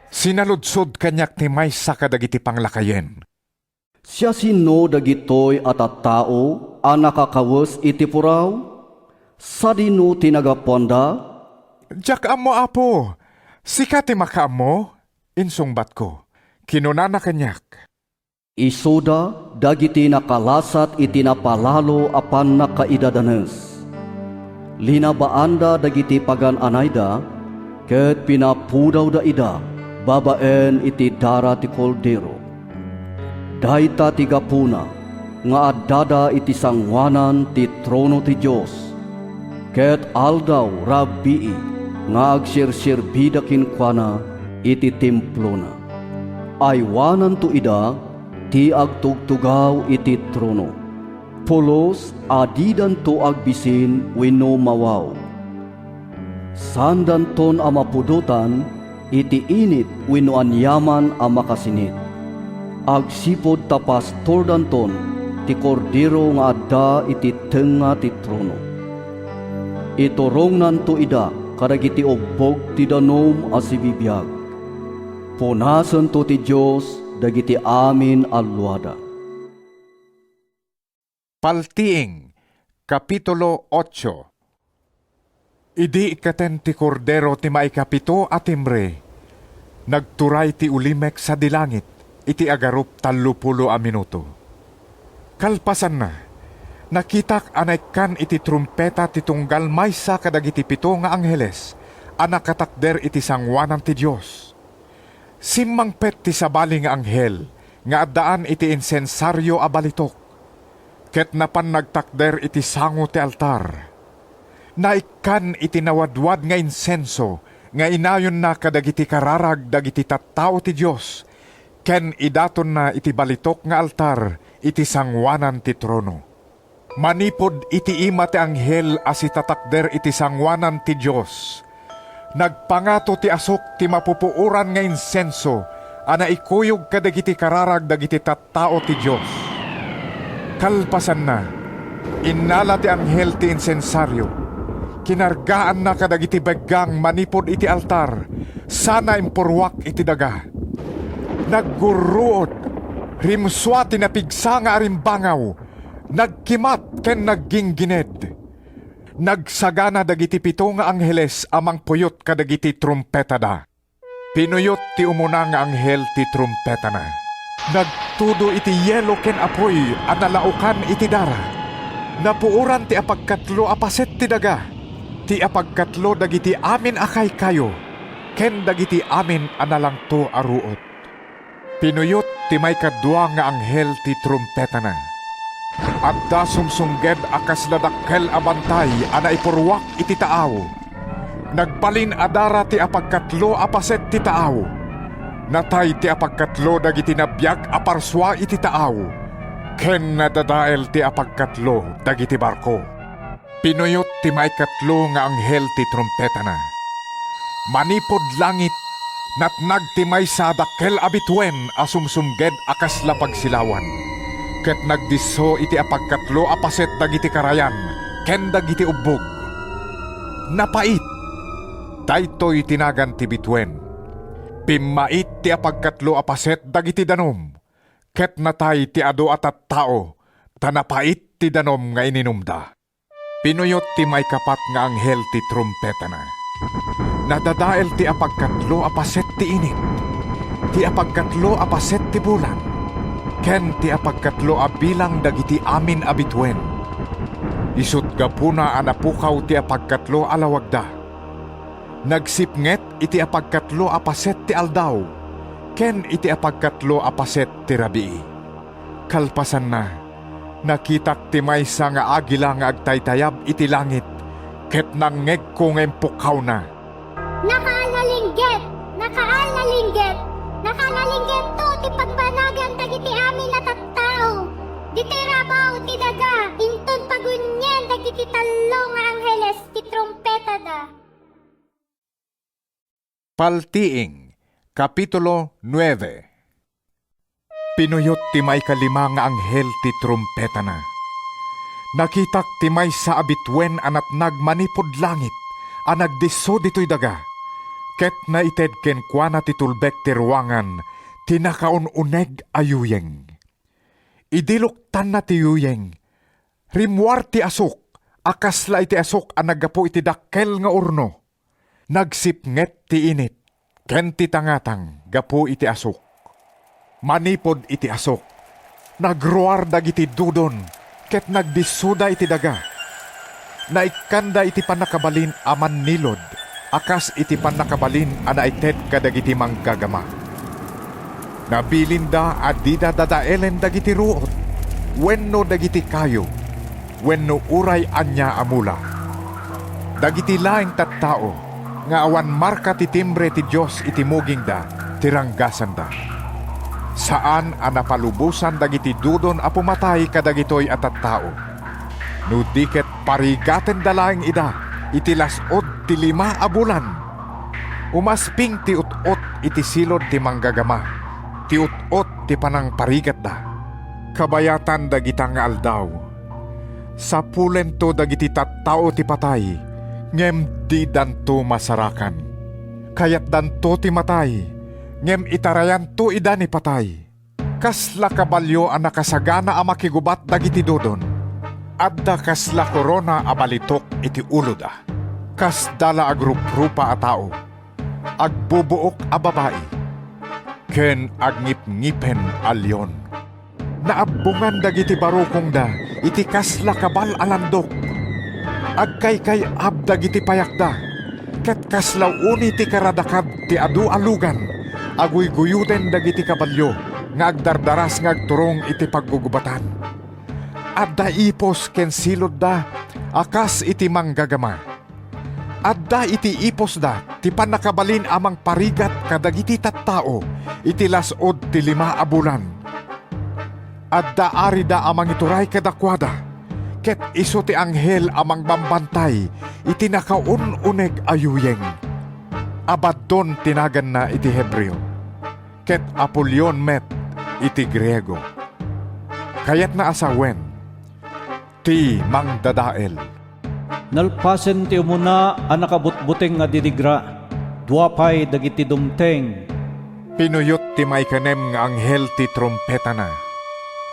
Sinaludsod kaniak ti maysa kadagiti panglakayen, "Siasino dagitoy a tattao a nakakawes iti puraw? Sadino ti nagapuanda?" "Diak ammo, Apo. Sika ti makaammo," insungbatko. Kinunana kaniak, "Isuda dagiti nakalasat iti napalalo a pannakaidadanes. Linabaanda dagiti pagan-anayda ket pinapudawda ida babaen iti dara ti Kordero. Dayta ti gapuna nga addada iti sangoanan ti trono ti Dios, ket aldaw rabii nga agserserbida kenkuana iti templona. Aywananto ida ti agtugtugaw iti trono, pulos a didanto agbisin wenno mawaw. Saandanton a mapudotan iti init wenno aniaman a makasinit, agsipud ta pastordanton ti Kordero nga adda iti tengnga ti trono. Iturongnanto ida kadagiti ubbog ti danum a sibibiag. Punasento ti Dios dagiti amin a luada." Paltiing, Kapitulo ocho. Idi ikkaten ti Kordero ti maikapito a timbre, nagturay ti ulimek sadi langit iti agarup tallopulo a minuto. Kalpasanna, nakitak a naikkan iti trumpeta ti tunggal maysa kadagiti pito nga angheles a nakatakder iti sangoanan ti Dios. Simmangpet ti sabali nga anghel nga addaan iti insensario a balitok, ket napan nagtakder iti sango ti altar. Naikkan iti nawadwad nga insenso nga inayonna kadagiti kararag dagiti tattao ti Dios, ken idatonna iti balitok nga altar iti sangoanan ti trono. Manipud iti ima ti anghel a sitatakder iti sangoanan ti Dios, nagpangato ti asuk ti mapupuoran nga insenso a naikuyog kadagiti kararag dagiti tattao ti Dios. Kalpasanna, innala ti anghel ti insensario, kinargaanna kadagiti beggang manipud iti altar, sana impurruak iti daga. Naggurruod, rimsua ti napigsa nga arimbangaw, nagkimat ken nagginggined. Nagsagana dagiti pito nga angheles a mangpuyot kadagiti trumpetada. Pinuyot ti umuna nga anghel ti trumpetana. Nagtudo iti yelo ken apuy a nalaokan iti dara. Napuoran ti apagkatlo a paset ti daga, ti apagkatlo dagiti amin a kaykayo, ken dagiti amin a nalangto a ruot. Pinuyot ti maikadua nga anghel ti trumpetana. Adda sumsumged a kasla dakkel a bantay a naipurruak iti taaw. Nagbalin a dara ti apagkatlo a paset ti taaw. Natay ti apagkatlo dagiti nabiag a parsua iti taaw, ken nadadael ti apagkatlo dagiti barko. Pinuyot ti maikatlo nga anghel ti trumpetana. Manipud langit, natnag ti maysa a dakkel a bituen a sumsumged a kasla pagsilawan, ket nagdisso iti apagkatlo a paset dagiti karayan ken dagiti ubbog. Napait! Daytoy ti nagan ti bituen. Pimmait ti apagkatlo a paset dagiti danum, ket natay ti adu a tattao ta napait ti danum nga ininumda. Pinuyot ti maikapat nga anghel ti trumpetana. Nadadael ti apagkatlo a paset ti init, ti apagkatlo a paset ti bulan, ken ti apagkatlo a bilang dagiti amin a bituen. Isut' gapuna a napukaw ti apagkatlo a lawagda. Nagsipnget iti apagkatlo a paset ti aldaw ken iti apagkatlo a paset ti rabii. Kalpasanna, nakitak ti maysa nga agila nga agtaytayab iti langit ket nangngegko nga impukkawna, "Nakaallalinggit! Nakaallalinggit! Nakaallalinggitto ti pagbanagan dagiti amin a tattao, ditoy rabaw ti daga, inton pagunyen dagiti tallo nga angheles ti trumpetada." Paltiing, Kapitulo nuebe. Pinuyot ti maikalima nga anghel ti trumpetana. Nakitak ti maysa a bituen a natnag manipud langit a nagdisso ditoy daga, ket naited kenkuana ti tulbek ti ruangan ti nakaun-uneg a yuyeng. Idi luktanna ti yuyeng, rimmuar ti asuk a kasla iti asuk a naggapu iti dakkel nga urno. Nagsipnget ti init ken ti tangatang gapu iti asuk. Manipud iti asuk, nagruar dagiti dudon ket nagdissoda iti daga. Naikkanda iti pannakabalin a mannilud a kas iti pannakabalin a naited kadagiti manggagama. Nabilinda a dida dadaelen dagiti ruot wenno dagiti kayo wenno uray ania a mula. Dagiti laeng tattao nga awan marka ti timbre ti Dios iti mugingda ti ranggasanda. Saan a napalubosan dagiti dudon a pumatay kadagitoy a tattao. No di ket parigatenda laeng ida iti las-ud ti lima a bulan. Umasping ti ut-ot iti silod ti manggagama, ti ut-ot ti panangparigatda. Kabayatan dagita nga aldaw, sapulento dagiti tattao ti patay, ngem didanto masarakan. Kayatdanto ti matay, ngem itarayanto ida ni patay. Kasla kabalio a nakasagana a makigubat dagiti dudon. Adda kasla korona a balitok iti uloda. Kasda la agruprupa a tao, agbubuok a babai, ken agngipngipen a leon. Naabbongan dagiti barukongda iti kasla kabal a landok. Agkaykay-ab dagiti payakda, ket kasla uni ti karadakad ti adu a lugan, aguyguyuden dagiti kabalio nga agdardaras nga agturong iti paggugubatan. Adda ipos ken silodda a kas iti manggagama. Adda iti ipusda ti pannakabalin a mangparigat kadagiti tattao iti las-ud ti lima a bulan. Adda arida a mangituray kadakuada, ket isu ti anghel a mangbambantay iti nakaun-uneg a yuyeng. Abaddon ti naganna iti Hebreo, ket Apolion met iti Griego. Kayatna a sawen, ti mangdadael. Nalpasen ti umuna a nakabutbuteng nga didigra, dua pay dagiti dumteng. Pinuyot ti maikanem nga anghel ti trumpetana.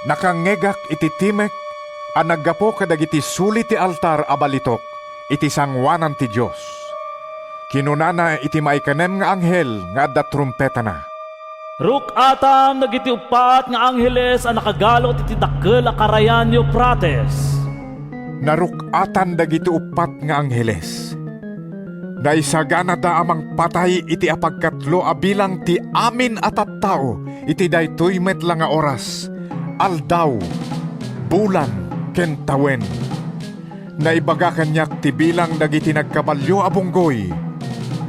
Nakangngegak iti timek a naggapu kadagiti suli ti altar a balitok iti sangoanan ti Dios. Kinunana iti maikanem nga anghel nga adda trumpetana, Ruk-atam dagiti uppat nga angheles a nakagalot iti dakkel a karayan ni Eufrates. Naruk-atan dagiti uppat nga angheles. Naisaganada a mangpatay iti apagkatlo a bilang ti amin a tattao iti daytoy met la nga oras, aldaw, bulan, ken tawen. Naibaga kaniak ti bilang dagiti nagkabalio a bunggoy,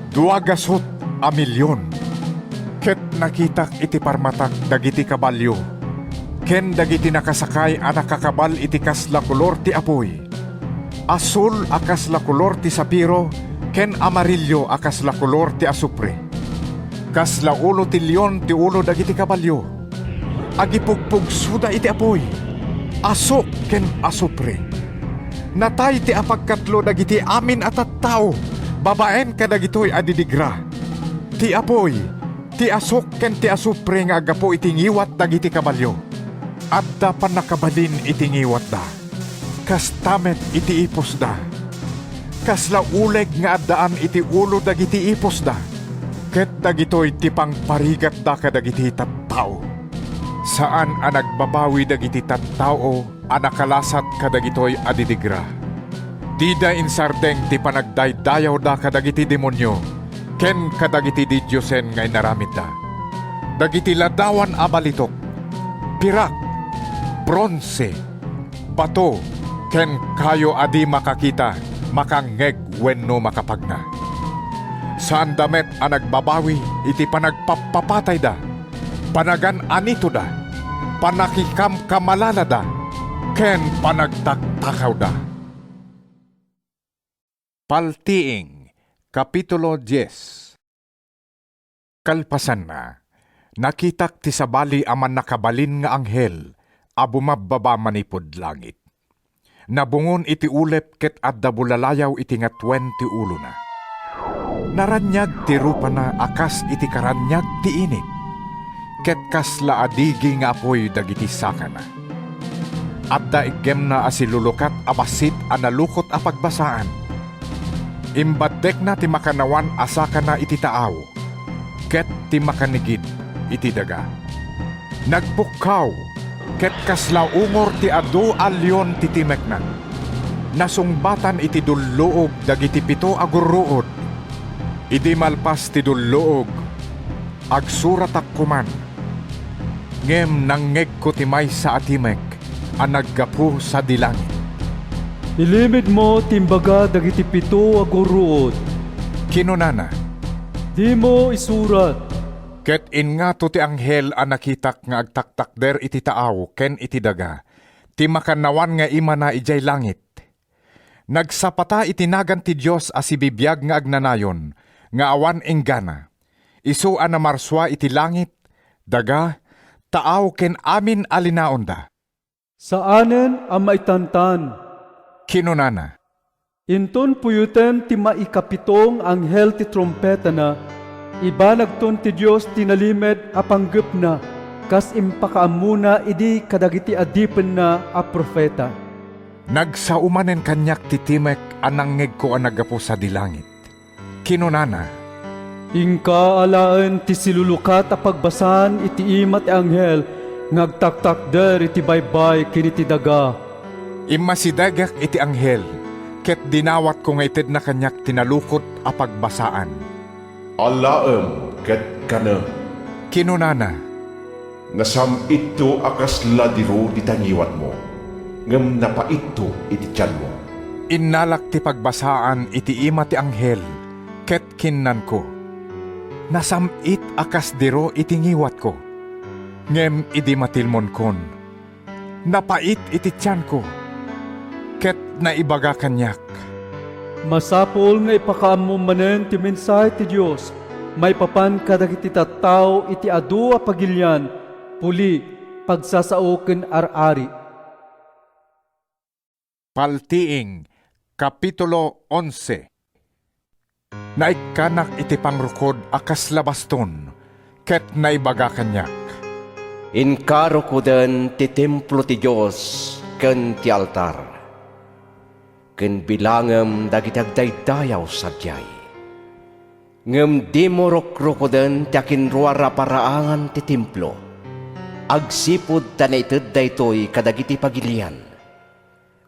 dua gasut a milion. Ket nakitak iti parmatak dagiti kabalio ken dagiti nakasakay a nakakabal iti kasla kolor ti apuy, asul a kasla kolor ti sapiro, ken amarillo a kasla kolor ti asupre. Kasla ulo ti leon ti ulo dagiti kabalio. Agipugpugsoda iti apuy, asuk ken asupre. Natay ti apagkatlo dagiti amin a tattao babaen kadagitoy a didigra. Ti apuy, ti asuk ken ti asupre nga aggapu iti ngiwat dagiti kabalio. Adda pannakabalin iti ngiwatda. Kasta met iti ipusda. Kasla uleg nga addaan iti ulo dagiti ipusda, ket dagitoy ti pangparigatda kadagiti tattao. Saan a nagbabawi dagiti tattao a nakalasat kadagitoy a didigra. Dida insardeng ti panagdaydayawda kadagiti demonio ken kadagiti didiosen nga inaramidda. Dagiti ladawan a balitok, pirak, bronse, bato, ken kayo a di makakita, makangngeg wenno makapagna. Saanda met a nagbabawi iti panagpappapatayda, panagan-anitoda, panakikamkamalalada, ken panagtaktakawda. Paltiing, Kapitulo dies. Kalpasanna, nakitak ti sabali a mannakabalin nga anghel a bumabbaba manipud langit. Nabungon iti ulep ket adda bulalayaw iti ngatuen ti ulona. Naraniag ti rupana a kas iti karaniag ti init, ket kasla a digi nga apuy dagiti sakana. Adda iggemna a silulukat a bassit a nalukot a pagbasaan. Imbaddekna ti makannawan a sakana iti taaw, ket ti makanigid iti daga. Nagpukkaw, ket kasla ungor ti adu a leon ti timekna. Nasungbatan iti dulluog dagiti pito a gurruod. Idi malpas ti dulluog, agsuratak koman. Ngem nangngegko ti maysa a timek a naggapu sadi langit. "Ilimedmo ti imbaga dagiti pito a gurruod," kinunana. "Dimo isurat." Ket inngato ti anghel a nakitak nga agtaktakder iti taaw ken iti daga, ti makannawan nga imana idiay langit. Nagsapata iti nagan ti Dios a sibibiag nga agnanayon, nga awan inggana. Isu a namarsua iti langit, daga, taaw ken amin a linaonda. "Saanen a maitantan," kinunana. "Inton puyoten ti maikapito nga anghel ti trumpetana, ibanagton ti Dios ti nalimed a panggepna, kas impakaammona idi kadagiti adipenna a profeta. Nagsao manen kaniak ti timek a nangngegko a naggapu sadi langit. Kinunana, "Inka alaen ti silulukat a pagbasaan iti ima ti anghel nga agtaktakder iti baybay ken iti daga." Immasidegak iti anghel, ket dinawatko nga itedna kaniak ti nalukot a pagbasaan. "Alaem ket kanem," kinunana, "nasam-itto a kasla diro dita ngiwatmo, ngem napaitto iti tianmo." Innalak ti pagbasaan iti ima ti anghel, ket kinnanko, "Nasam-it a kas diro iti ngiwatko, ngem idi matilmonkon, napait iti tianko." Ket naibaga kaniak, "Masapul nga ipakaammom manen ti mensahe ti Dios maipapan kadagiti tattao iti adu a pagilian, puli, pagsasao ken ar-ari." Paltiing, Kapitulo onse. Naikkanak iti pangrukod a kasla baston, ket naibaga kaniak, "Inka rukoden ti templo ti Dios ken ti altar, ken bilangem dagiti agdaydayaw sadiay. Ngem dimo rukrukoden ti akinruar a paraangan ti templo, agsipud ta naited daytoy kadagiti pagilian.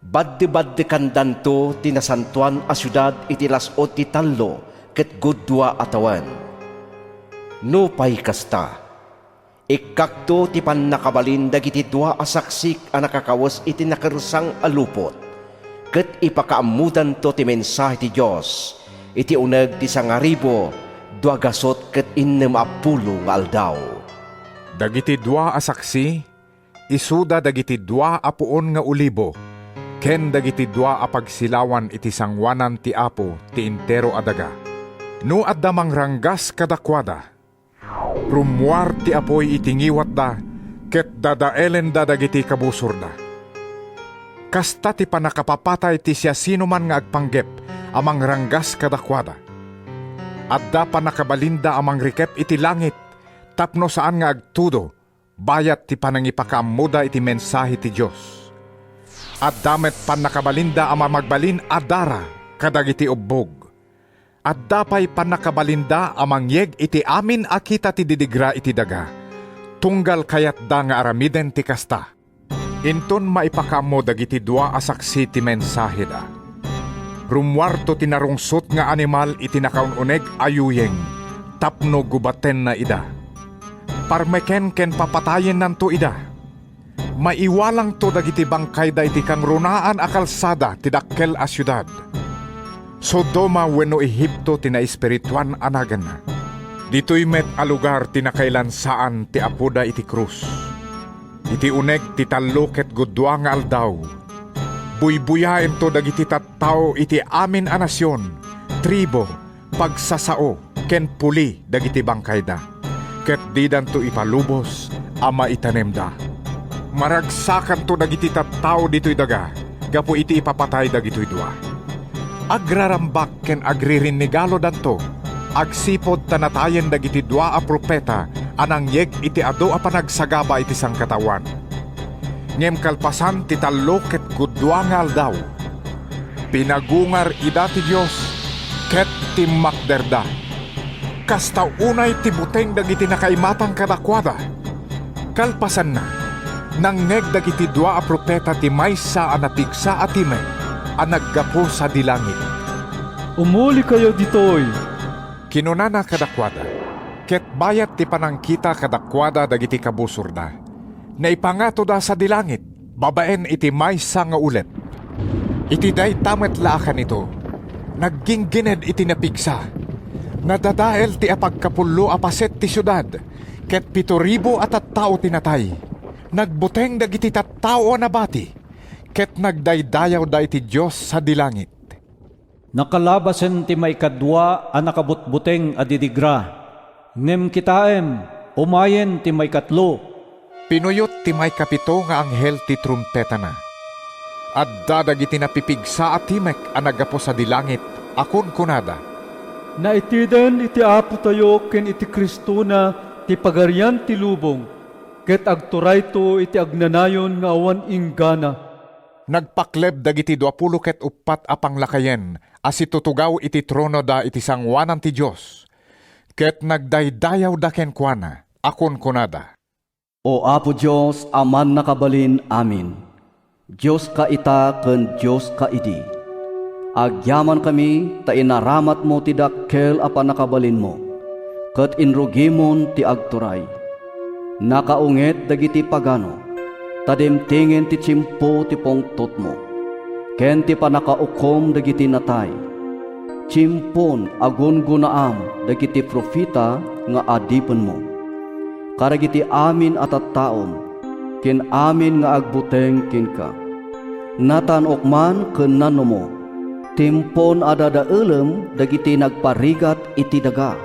Baddebaddekannanto ti nasantoan a siudad iti las-ud ti tallo ket gudua a tawen. Nupay kasta, ikkakto ti pannakabalin dagiti dua a saksik a nakakawes iti nakersang a lupot, ket ipakaammodanto ti mensahe ti Dios iti uneg ti sangaribu dua gasut ket innem a pulo nga aldaw." Dagiti dua a saksi, isuda dagiti dua a puon nga olibo ken dagiti dua a pagsilawan iti sangoanan ti Apo ti entero a daga. No adda mangranggas kadakuada, rummuar ti apuy iti ngiwatda ket dadaelenda dagiti kabusorda. Kasta ti pannakapapatay ti siasinoman nga agpanggep a mangranggas kadakuada. Adda pannakabalinda a mangrikep iti langit tapno saan nga agtudo bayat ti panangipakaammoda iti mensahe ti Dios. Adda met pannakabalinda a mamagbalin a dara kadagiti ubbog. Adda pay pannakabalinda a mangyeg iti amin a kita ti didigra iti daga, tunggal kayatda nga aramiden ti kasta. Inton maipakaammo dagiti dua a saksi ti mensaheda, rummuarto ti narungsot nga animal iti nakaun-uneg a yuyeng tapno gubatenna ida. Parmeken ken papatayennanto ida. Maiwalangto dagiti bangkayda iti kangrunaan a kalsada ti dakkel a siudad. Sodoma wenno Egipto ti naespirituan a naganna. Ditoy met a lugar ti nakailansaan ti Apoda iti krus. Iti uneg ti tallo ket gudua nga aldaw, buybuyaento dagiti tattao iti amin a nasion, tribu, pagsasao, ken puli dagiti bangkayda, ket didanto ipalubos a maitanemda. Maragsakanto dagiti tattao ditoy daga gapu iti ipapatay dagitoy dua. Agrarambak ken agririnigalodanto agsipud ta natayen dagiti dua a profeta a nangyeg iti adu a panagsagaba iti sangkataoan. Ngem kalpasan ti tallo ket gudua nga aldaw, pinagungar ida ti Dios ket timmakderda. Kasta unay ti buteng dagiti nakaimatang kadakuada. Kalpasanna, nangngeg dagiti dua a profeta ti maysa a napigsa a timek a naggapu sadi langit. "Umulikayo ditoy," kinunana kadakuada. Ket bayat ti panangkita kadakuada dagiti kabusorda, naipangatoda sadi langit babaen iti maysa nga ulep. Iti dayta met la a kanito, nagginggined iti napigsa. Nadadael ti apagkapullo a paset ti siudad, ket pito ribu a tattao ti natay. Nagbuteng dagiti tattao a nabati, ket nagdaydayawda iti Dios sadi langit. Nakalabasen ti maikadua a nakabutbuteng a didigra. Ngem kitaem, umayen ti maikatlo. Pinuyot ti maikapito nga anghel ti trumpetana. Adda dagiti napipigsa a timek a naggapu sadi langit a kunkunada, "Naiteden iti Apotayo ken iti Cristona ti pagarian ti lubong, ket agturayto iti agnanayon nga awan inggana." Nagpakleb dagiti duapulo ket uppat a panglakayen a situtugaw iti tronoda iti sangoanan ti Dios, ket nagdaydayawda kenkuana a kunkunada, "O Apo Dios a Mannakabalin-amin, Dioska ita ken Dioska idi. Agyamankami ta inaramatmo ti dakkel a pannakabalinmo, ket inrugimon ti agturay. Nakaunget dagiti pagano, ta dimtingen ti tiempo ti pungtotmo, ken ti pannakaukom dagiti natay. Tiempon a gungunaam dagiti profeta nga adipenmo, kadagiti amin a tattaom, ken amin nga agbuteng kenka. Nataan-ok man ken nanumo, tiempon a dadaelem dagiti nagparigat iti daga."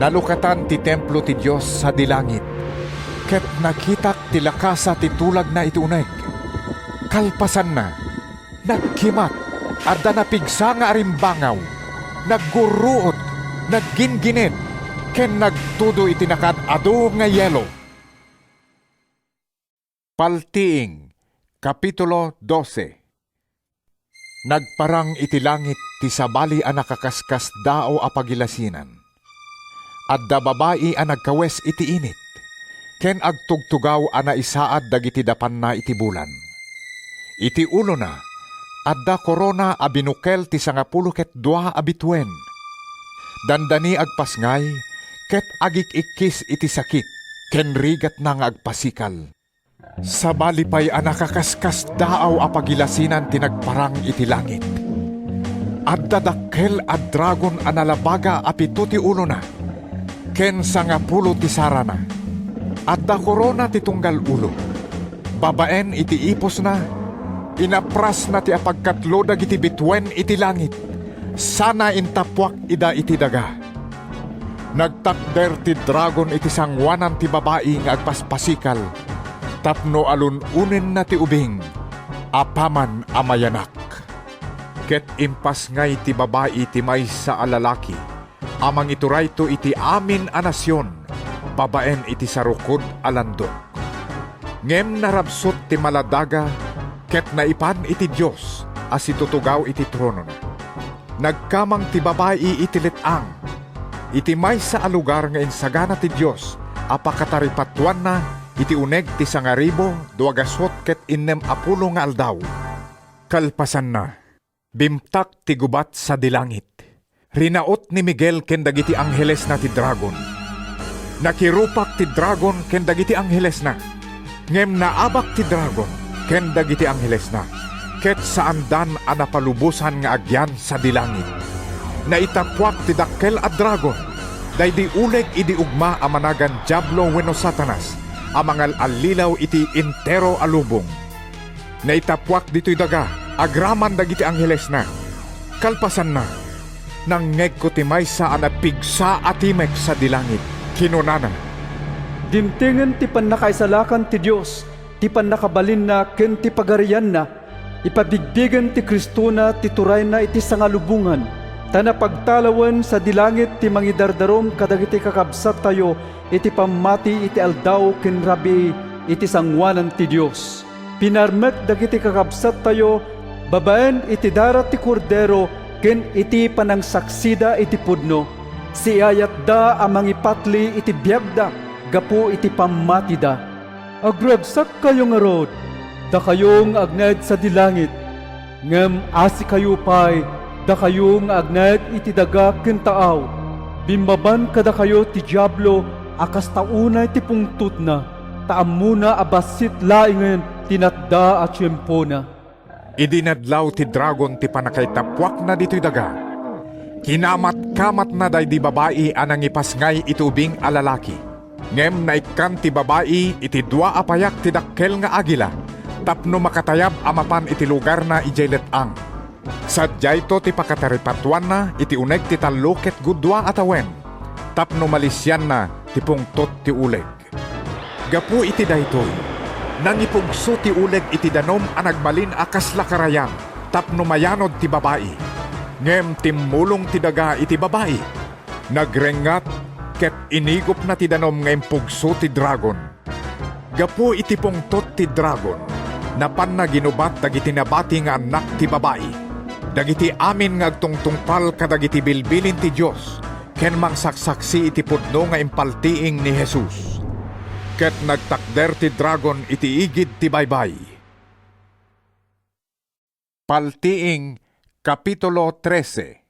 Nalukatan ti templo ti Dios sadi langit, ket nakitak ti lakasa ti tulagna iti uneg. Kalpasanna, nagkimat, adda napigsa nga arimbangaw, naggurruod, nagginggined, ken nagtudo iti nakaad-adu nga yelo. Paltiing, Kapitulo dose. Nagparang iti langit ti sabali a nakakaskas daaw a pagilasinan. Adda babai a nagkawes iti init, ken agtugtugaw a naisaad dagiti dapanna iti bulan. Iti ulona, adda korona a binukel ti sangapulo ket dua a bituen. Dandani agpasngay, ket agik-ikkis iti sakit, ken rigatna nga agpasikal. Sabali pay a nakakaskas daaw a pagilasinan ti nagparang iti langit. Adda dakkel a dragon a nalabaga a pito ti ulona, ken sangapulo ti sarana. Adda korona ti tunggal ulo. Babaen iti ipusna, inaprasna ti apagkatlo dagiti bituen iti langit, sana intapuak ida iti daga. Nagtakder ti dragon iti sangoanan ti babai nga agpaspasikal tapno alun-onenna ti ubing apaman a mayanak. Ket impasngay ti babai ti maysa a lalaki a mangiturayto iti amin a nasion babaen iti sarukod a landok. Ngem narabsut ti maladaga ket naipan iti Dios a situtugaw iti tronona. Nagkamang ti babai iti let-ang, iti maysa a lugar nga insagana ti Dios a pakataripatoanna iti uneg ti sangaribu dua gasut ket innem a pulo nga aldaw. Kalpasanna, bimtak ti gubat sadi langit. Rinaut ni Miguel ken dagiti anghelesna ti dragon. Nakirupak ti dragon ken dagiti anghelesna, ngem naabak ti dragon ken dagiti anghelesna, ket saandan a napalubosan nga agyan sadi langit. Naitapuak ti dakkel a dragon, daydi uleg idi ugma a managan Diablo wenno Satanas, a mangal-allilaw iti entero a lubong. Naitapuak ditoy daga agraman dagiti anghelesna. Kalpasanna, nangngegko ti maysa a napigsa a timek sadi langit. Kinunana, "Dimtengen ti pannakaisalakan ti Dios, ti pannakabalinna ken ti pagarianna. Ipabigbigen ti Cristona ti turayna iti sangalubongan, ta napagtalawen sadi langit ti mangidardarum kadagiti kakabsattayo iti pammati iti aldaw ken rabii iti sangoanan ti Dios. Pinarmek dagiti kakabsattayo babaen iti dara ti Kordero ken iti panangsaksida iti pudno. Siayatda a mangipatli iti biagda gapu iti pammatida. Agragsak kayo ngarud, dakayo nga agnaed sadi langit. Ngem asikayo pay, dakayo nga agnaed iti daga ken taaw. Bimmaban kadakayo ti Diablo a kasta unay ti pungtotna, ta ammona a bassit laengen ti natda a tiempona." Idi nadlaw ti dragon ti pannakaitapuakna ditoy daga, kinamatkamatna daydi babai a nangipasngay iti ubing a lalaki. Ngem naikkan ti babai iti dua a payak ti dakkel nga agila tapno makatayab a mapan iti lugarna idiay let-ang. Sadiayto ti pakataripatoanna iti uneg ti tallo ket gudua a tawen tapno malisianna ti pungtot ti uleg. Gapu iti daytoy, nangipugso ti uleg iti danum a nagbalin a kasla karayan tapno mayanod ti babai. Ngem timmulong ti daga iti babai. Nagrengngat ket inigupna ti danum nga impugso ti dragon. Gapu iti pungtot ti dragon, Napanna ginubat dagiti nabati nga annak ti babai, dagiti amin nga agtungtungpal kadagiti bilbilin ti Dios ken mangsaksaksi iti pudno nga impaltiing ni Jesus. Ket nagtakder ti dragon iti igid ti baybay. Paltiing, Kapitulo trese.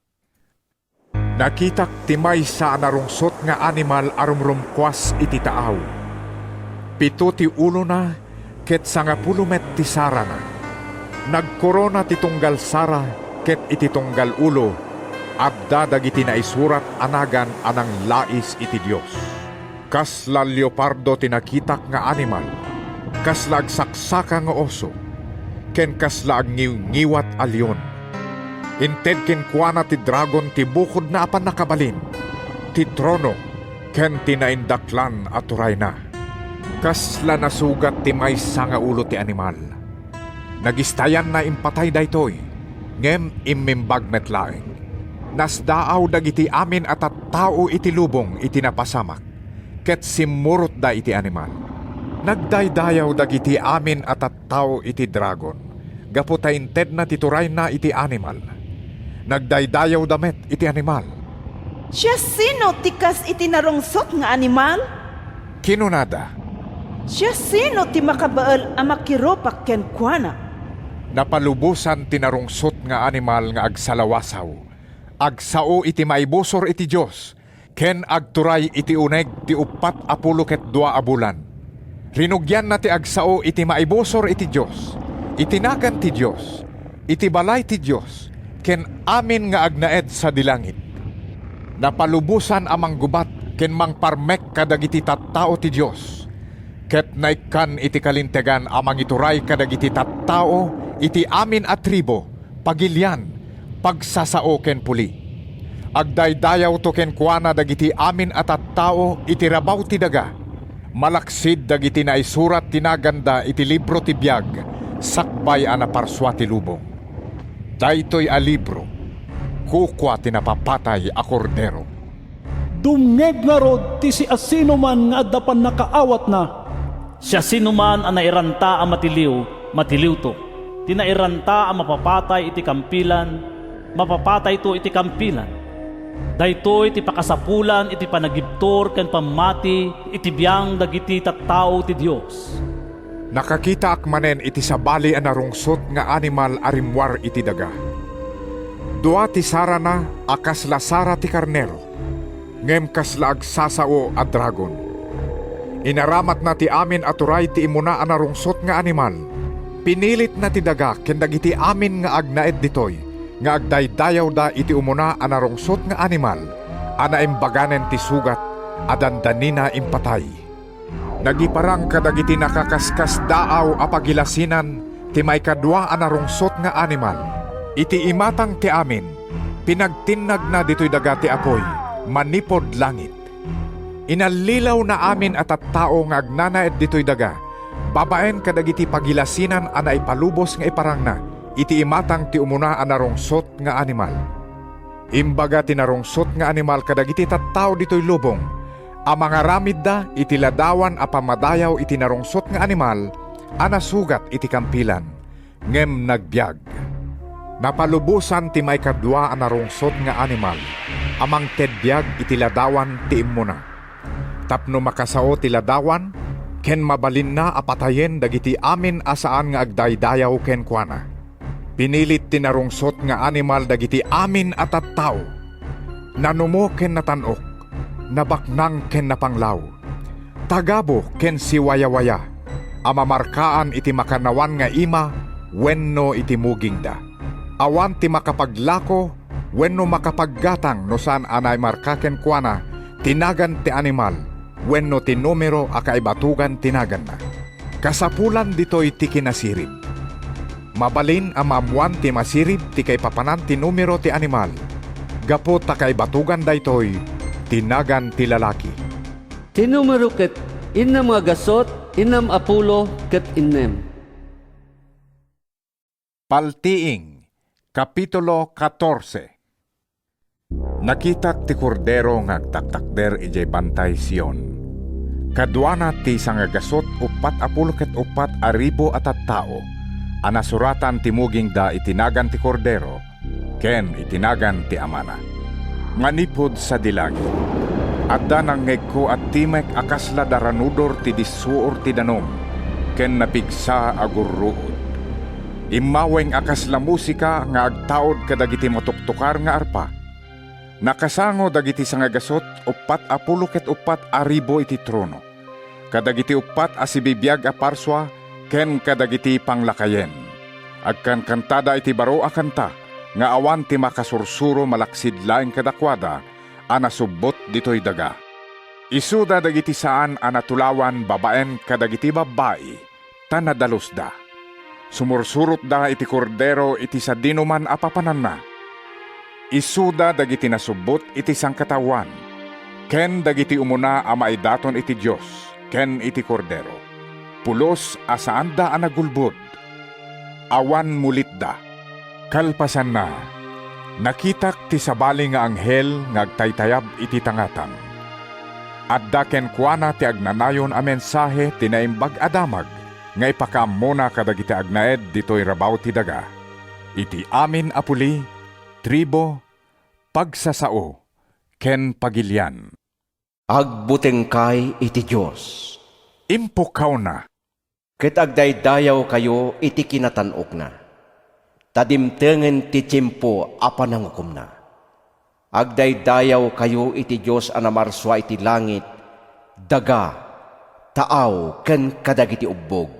Nakitak ti maysa a narungsot nga animal a rumrumkuas iti taaw. Pito ti ulona ket sangapulo met ti sarana. Nagkorona ti tunggal sara ket iti tunggal ulo, adda dagiti naisurat a nagan a nanglais iti Dios. Kasla leopardo ti nakitak nga animal, kasla agsaksaka nga oso, ken kasla agngiwngiwat a leon. Inted kenkuana ti dragon ti bukodna a pannakabalin, ti trono, ken ti naindaklan a turayna. Kasla nasugat ti maysa nga ulo ti animal. Nagistayanna impatay daytoy, ngem immimbag met laeng. Nasdaaw dagiti amin a tattao iti lubong iti napasamak, ket simmurotda iti animal. Nagdaydayaw dagiti amin a tattao iti dragon, gapu ta intedna ti turayna iti animal. Nagdaydayawda met iti animal. "Siasino ti kas iti narungsot nga animal?" kinunada. "Siasino ti makabael a makirupak kenkuana?" Napalubosan ti narungsot nga animal nga agsalawasaw, agsao iti maibusor iti Dios, ken agturay iti uneg ti uppat a pulo ket dua a bulan. Rinugianna ti agsao iti maibusor iti Dios, iti nagan ti Dios, iti balay ti Dios, ken amin nga agnaed sadi langit. Napalubosan a manggubat ken mangparmek kadagiti tattao ti Dios, ket naikkan iti kalintegan a mangituray kadagiti tattao iti amin a tribu, pagilian, pagsasao ken puli. Agdaydayawto kenkuana dagiti amin a tattao iti rabaw ti daga, malaksid dagiti naisurat ti naganda iti libro ti biag sakbay a naparsua ti lubong. Daytoy a libro, kukua ti napapatay a Kordero. Dumngeg ngarud ti siasinoman nga adda pannakaawatna. Siasinoman a nairanta a matiliw, matiliwto. Ti nairanta a mapapatay iti kampilan, mapapatayto iti kampilan. Daytoy ti pakasapulan iti panagibtur ken pammati iti biang dagiti tattao ti Dios. Nakakitaak manen iti sabali a narungsot nga animal a rimmuar iti daga. Dua ti sarana a kasla sara ti karnero, ngem kasla agsasao a dragon. Inaramatna ti amin a turay ti immuna a narungsot nga animal. Pinilitna ti daga ken dagiti amin nga agnaed ditoy nga agdaydayawda iti umuna a narungsot nga animal a naimbaganen ti sugat a dandanina impatay. Nagiparang kadagiti nakaskasdaaw a pagilasinan ti maikadua a narungsot nga animal. Iti imatang ti amin, pinagtinnagna ditoy daga ti apuy manipud langit. Inallilawna amin a tattao nga agnanaed ditoy daga babaen kadagiti pagilasinan a naipalubos nga iparangna iti imatang ti umuna a narungsot nga animal. Imbaga ti narungsot nga animal kadagiti tattao ditoy lubong a mangaramidda iti ladawan a pammadayaw iti narungsot nga animal a nasugat iti kampilan, ngem nagbiag. Napalubosan ti maikadua a narungsot nga animal a mangted biag iti ladawan ti immuna, tapno makasao ti ladawan ken mabalinna a patayen dagiti amin a saan nga agdaydayaw kenkuana. Pinilit ti narungsot nga animal dagiti amin a tattao, nanumo ken natan-ok, nabaknang ken napanglaw, tagabu ken siwayawaya, a mamarkaan iti makannawan nga ima wenno iti mugingda. Awan ti makapaglako wenno makapaggatang no saan a naimarka kenkuana ti nagan ti animal wenno ti numero a kaibatugan ti naganna. Kasapulan ditoy ti kinasirib. Mabalin a maammoan ti masirib ti kaipapanan ti numero ti animal, gapu ta kaibatugan daytoy ti nagan ti lalaki. Ti numero ket innem nga gasut, innem a pulo ket innem. Paltiing, Kapitulo katorse. Nakitak ti Kordero nga agtaktakder idiay Bantay Sion. Kaduana ti sangagasut uppat a pulo ket uppat a ribu a tattao a nasuratan ti mugingda iti nagan ti Kordero ken iti nagan ti Amana. Manipud sadi langit, adda nangngegko a timek a kasla daranudor ti dissuor ti danum ken napigsa a gurruod. Immaweng a kasla musika nga agtaud kadagiti matuktokar nga arpa. Nakasango dagiti sangagasut uppat a pulo ket uppat a ribu iti trono, kadagiti uppat a sibibiag a parsua ken kadagiti panglakayen. Agkankantada iti baro a kanta nga awan ti makasursuro malaksid laeng kadakuada a nasubbot ditoy daga. Isuda dagiti saan a natulawan babaen kadagiti babbai, ta nadalusda. Sumursurotda iti Kordero iti sadinoman a papananna. Isuda dagiti nasubbot iti sangkataoan, ken dagiti umuna a maidaton iti Dios ken iti Kordero, pulos a saanda a nagulbod. Awan mulitda. Kalpasanna, nakitak ti sabali nga anghel nga agtaytayab iti tangatang. Adda kenkuana ti agnanayon a mensahe ti Naimbag a Damag nga ipakaammona kadagiti agnaed ditoy rabaw ti daga, iti amin a puli, tribu, pagsasao, ken pagilian. Agbutengkay iti Dios. Impukkawna. Ket agdaydayawkayo iti kinatan-okna, ta dimtengen ti tiempo a panangukomna. Agdaydayawkayo iti Dios a namarsua iti langit, daga, taaw, ken kadagiti ubbog.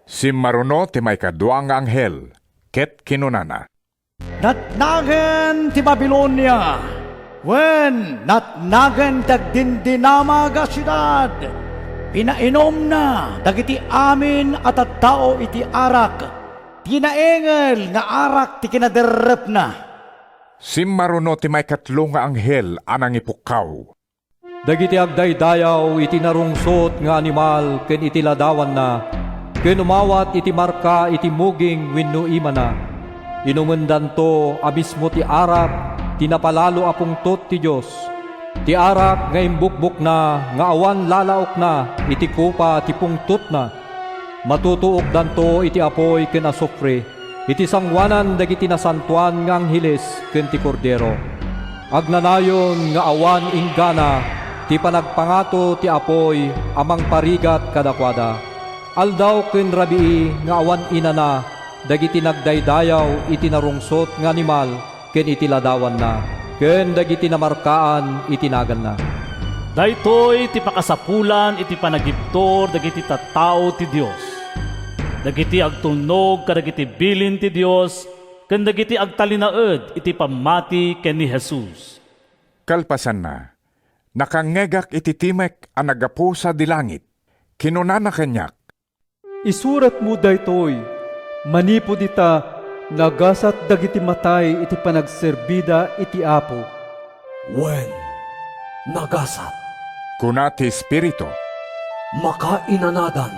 Simmaruno ti maikadua nga anghel, ket kinunana, Natnagen ti Babilonia, wen, natnagen ti agdindinamag a siudad! Pinainumna dagiti amin a tattao iti arak, ti naingel nga arak ti kinaderrepna. Simmaruno ti maikatlo nga anghel a nangipukkaw. Dagiti agdaydayaw iti narungsot nga animal ken iti ladawanna, ken umawat iti marka iti muging wenno imana, inumendanto a mismo ti arak ti napalalo a pungtot ti Dios, ti arak nga imbukbokna nga awan lalaokna iti kopa ti pungtotna. Matutuokdanto iti apuy ken asufre, iti sangoanan dagiti nasantoan nga angheles ken ti Kordero. Agnanayon nga awan inggana ti panagpangato ti apuy a mangparigat kadakuada. Aldaw ken rabii nga awan inana dagiti nagdaydayaw iti narungsot nga animal ken iti ladawanna, ken dagiti namarkaan iti naganna. Daytoy ti pakasapulan iti panagibtur dagiti tattao ti Dios, dagiti agtulnog kadagiti bilin ti Dios, ken dagiti agtalinaed iti pammati ken ni Jesus. Kalpasanna, nakangngegak iti timek a naggapu sadi langit. Kinunana kaniak, Isuratmo daytoy, manipud ita, nagasat dagiti matay iti panagserbida iti Apo. Wen, nagasat, kuna ti Espiritu. Makainanadan,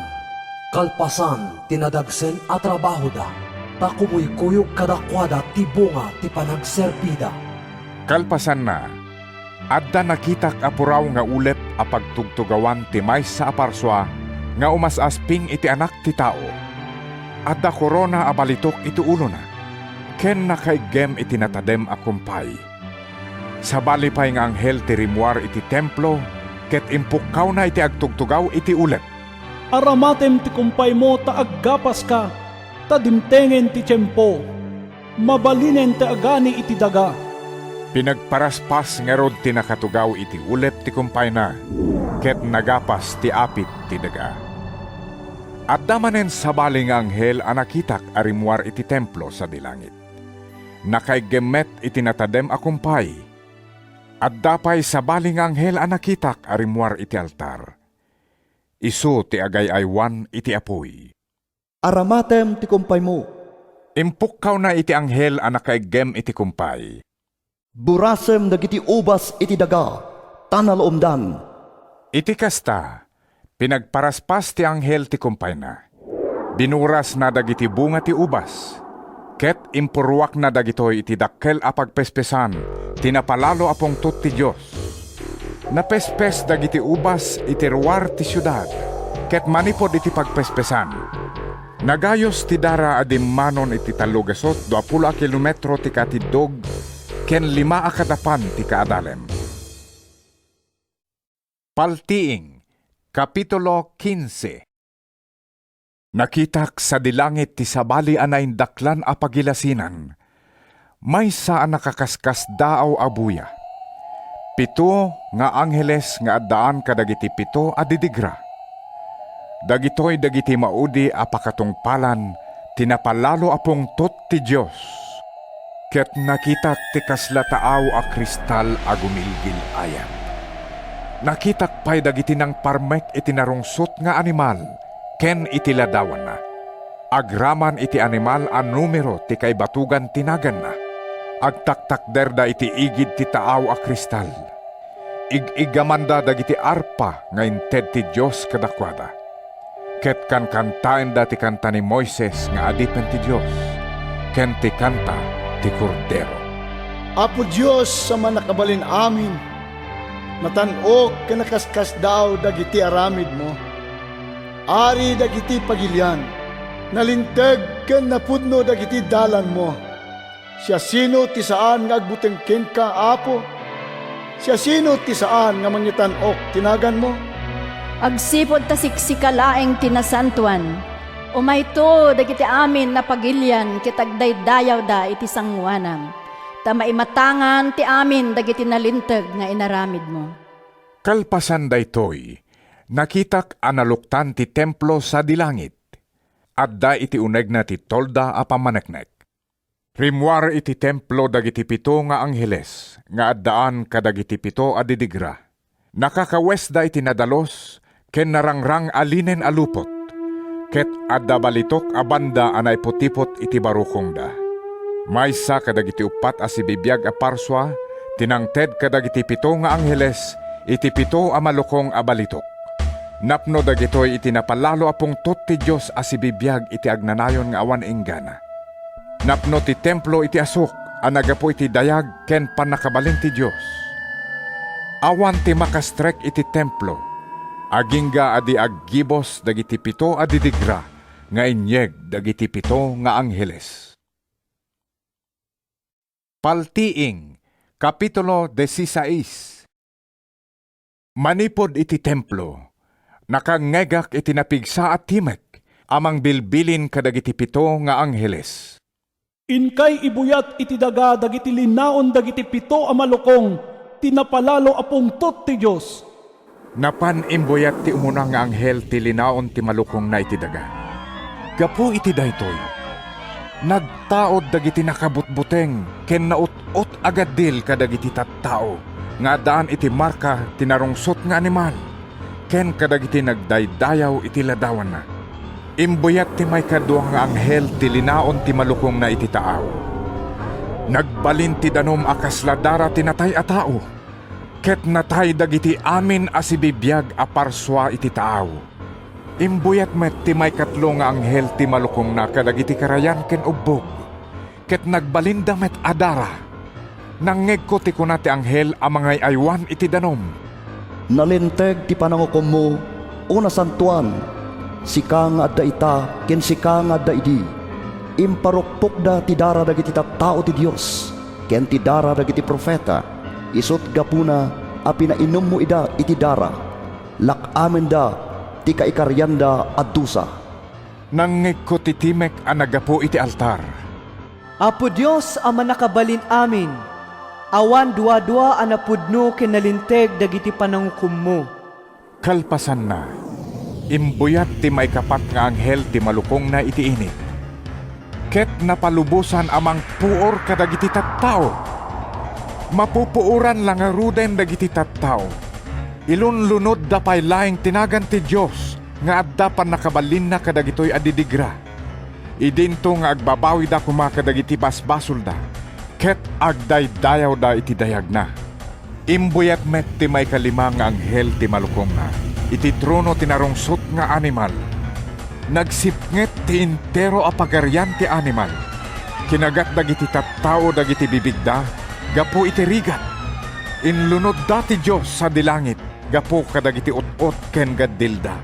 kalpasan ti nadagsen a trabahoda, ta kumuykuyog kadakuada ti bunga ti panagserbida. Kalpasanna, adda nakitak a puraw nga ulep a pagtugtugawan ti maysa a parsua nga umas-asping iti Anak ti Tao. Adda korona a balitok iti ulona, ken nakaiggem iti natadem a kumpay. Sabali pay nga anghel ti rimmuar iti templo ket impukkawna iti agtugtugaw iti ulep. Aramatem ti kumpaymo ta aggapaska, ta dimtengen ti tiempo. Mabalinen ti agani iti daga. Pinagparaspas ngarud ti nakatugaw iti ulep ti kumpayna, ket nagapas ti apit ti daga. Adda manen sabali nga anghel a nakitak a rimmuar iti templo sadi langit. Nakaiggem met iti natadem a kumpay. Adda pay sabali nga anghel a nakitak a rimmuar iti altar. Isu ti agay-aywan iti apuy. Aramatem ti kumpaymo. Impukkawna iti anghel a nakaiggem iti kumpay. Burasem dagiti ubas iti daga, ta nalaomdan. Iti kasta, pinagparaspas ti anghel ti kumpayna. Binurasna dagiti bunga ti ubas, ket impurruakna dagitoy iti dakkel a pagpespesan ti napalalo a pungtot ti Dios. Napespes dagiti ubas iti ruar ti siudad, ket manipud iti pagpespesan, Nagayus ti dara a dimmanon iti tallogesut, dua pulo a kilometro ti kaatiddog ken lima a kadapan ti kaadalem. Paltiing, Kapitulo kinse. Nakitak sadi langit ti sabali a naindaklan a pagilasinan, maysa a nakakaskasdaaw a buya. Pito nga angheles nga addaan kadagiti pito a didigra. Dagitoy dagiti maudi a pakatungpalan ti napalalo a pungtot ti Dios. Ket nakitak ti kasla taaw a kristal a gumilgil-ayat. Nakitak pay dagiti nangparmek iti narungsot nga animal ken iti ladawanna. Agraman iti animal a numero ti kaibatugan ti naganna. Agtaktakderda iti igid ti taaw a kristal. Ig-iggamanda dagiti arpa nga inted ti Dios kadakuada. Ket kankantaenda ti kanta ni Moises nga adipen ti Dios, ken ti kanta ti Kordero. Apo Dios a Mannakabalin-amin, natan-ok ken nakaskasdaaw dagiti aramidmo. Ari dagiti pagilian, nalinteg ken napudno dagiti dalanmo. Siasino ti saan nga agbuteng kenka, Apo? Siasino ti saan nga mangitan-ok ti naganmo? Agsipud ta siksika laeng ti nasantoan, umayto dagiti amin a pagilian ket agdaydayawda iti sangoanam, ta maimatangan ti amin dagiti nalinteg nga inaramidmo. Kalpasan daytoy, nakitak a naluktan ti templo sadi langit. Adda iti unegna ti tolda a pammaneknek. Rimmuar iti templo dagiti pito nga angheles nga addaan kadagiti pito a didigra. Nakakawesda iti nadalus ken narangrang a linen a lupot, ket adda balitok a banda a naiputipot iti barukongda. Maysa kadagiti uppat a sibibiag a parsua ti nangted kadagiti pito nga angheles iti pito a malukong a balitok. Napno dagitoy iti napalalo a pungtot ti Dios a sibibiag iti agnanayon nga awan inggana. Napno ti templo iti asuk a naggapu iti dayag ken pannakabalin ti Dios. Awan ti makastrek iti templo, agingga a di aggibus dagiti pito a didigra nga inyeg dagiti pito nga angheles. Paltiing, Kapitulo dieciséis. Manipud iti templo, nakangngegak iti napigsa a timek a mangbilbilin kadagiti pito nga angheles. Inkay ibuyat iti daga dagiti linaon dagiti pito a malukong ti napalalo a pungtot ti Dios. Napan imbuyat ti umuna nga anghel ti linaon ti malukongna iti daga. Gapu iti daytoy, nagtaud dagiti nakabutbuteng ken naut-ot a gaddil kadagiti tattao nga addaan iti marka ti narungsot nga animal ken kadagiti nagdaydayaw iti ladawanna. Imbuyat ti maikadua nga anghel ti linaon ti malukongna iti taaw. Nagbalin ti danum a kasla dara ti natay a tao. Ket natay dagiti amin a sibibiag a parsua iti taaw. Imbuyat met ti maikatlo nga anghel ti malukongna kadagiti karayan ken ubbog, ket nagbalinda met a dara. Nangngegko ti kuna ti anghel a mangay-aywan iti danum, "Nalinteg ti panangukommo, O Nasantoan, sika nga adda ita ken sika nga adda idi. Imparukpokda ti dara dagiti tattao ti Dios ken ti dara dagiti profeta. Isut' gapuna a pinainummo ida iti dara, lak-amenda ti kaikarianda a dusa." Nangngegko ti timek a naggapu iti altar. Apo Dios a Mannakabalin-amin, awan duadua a napudno ken nalinteg dagiti panangukommo. Kalpasanna, imbuyat ti maikapat nga anghel ti malukongna iti init, ket napalubosan a mangpuor kadagiti tattao. Mapupuoran la ngaruden dagiti tattao. Ilunlunodda pay laeng ti nagan ti Dios nga adda pannakabalinna kadagitoy a didigra. Idinto nga agbabawida koma kadagiti basbasolda, ket agdaydayawda iti dayagna. Imbuyat met ti maikalima nga anghel ti malukongna iti trono ti narungsot nga animal. Nagsipnget ti entero a pagarian ti animal. Kinagat dagiti tattao dagiti bibigda gapu iti rigat. Inlunodda ti Dios sadi langit gapu kadagiti ut-ot ken gaddilda.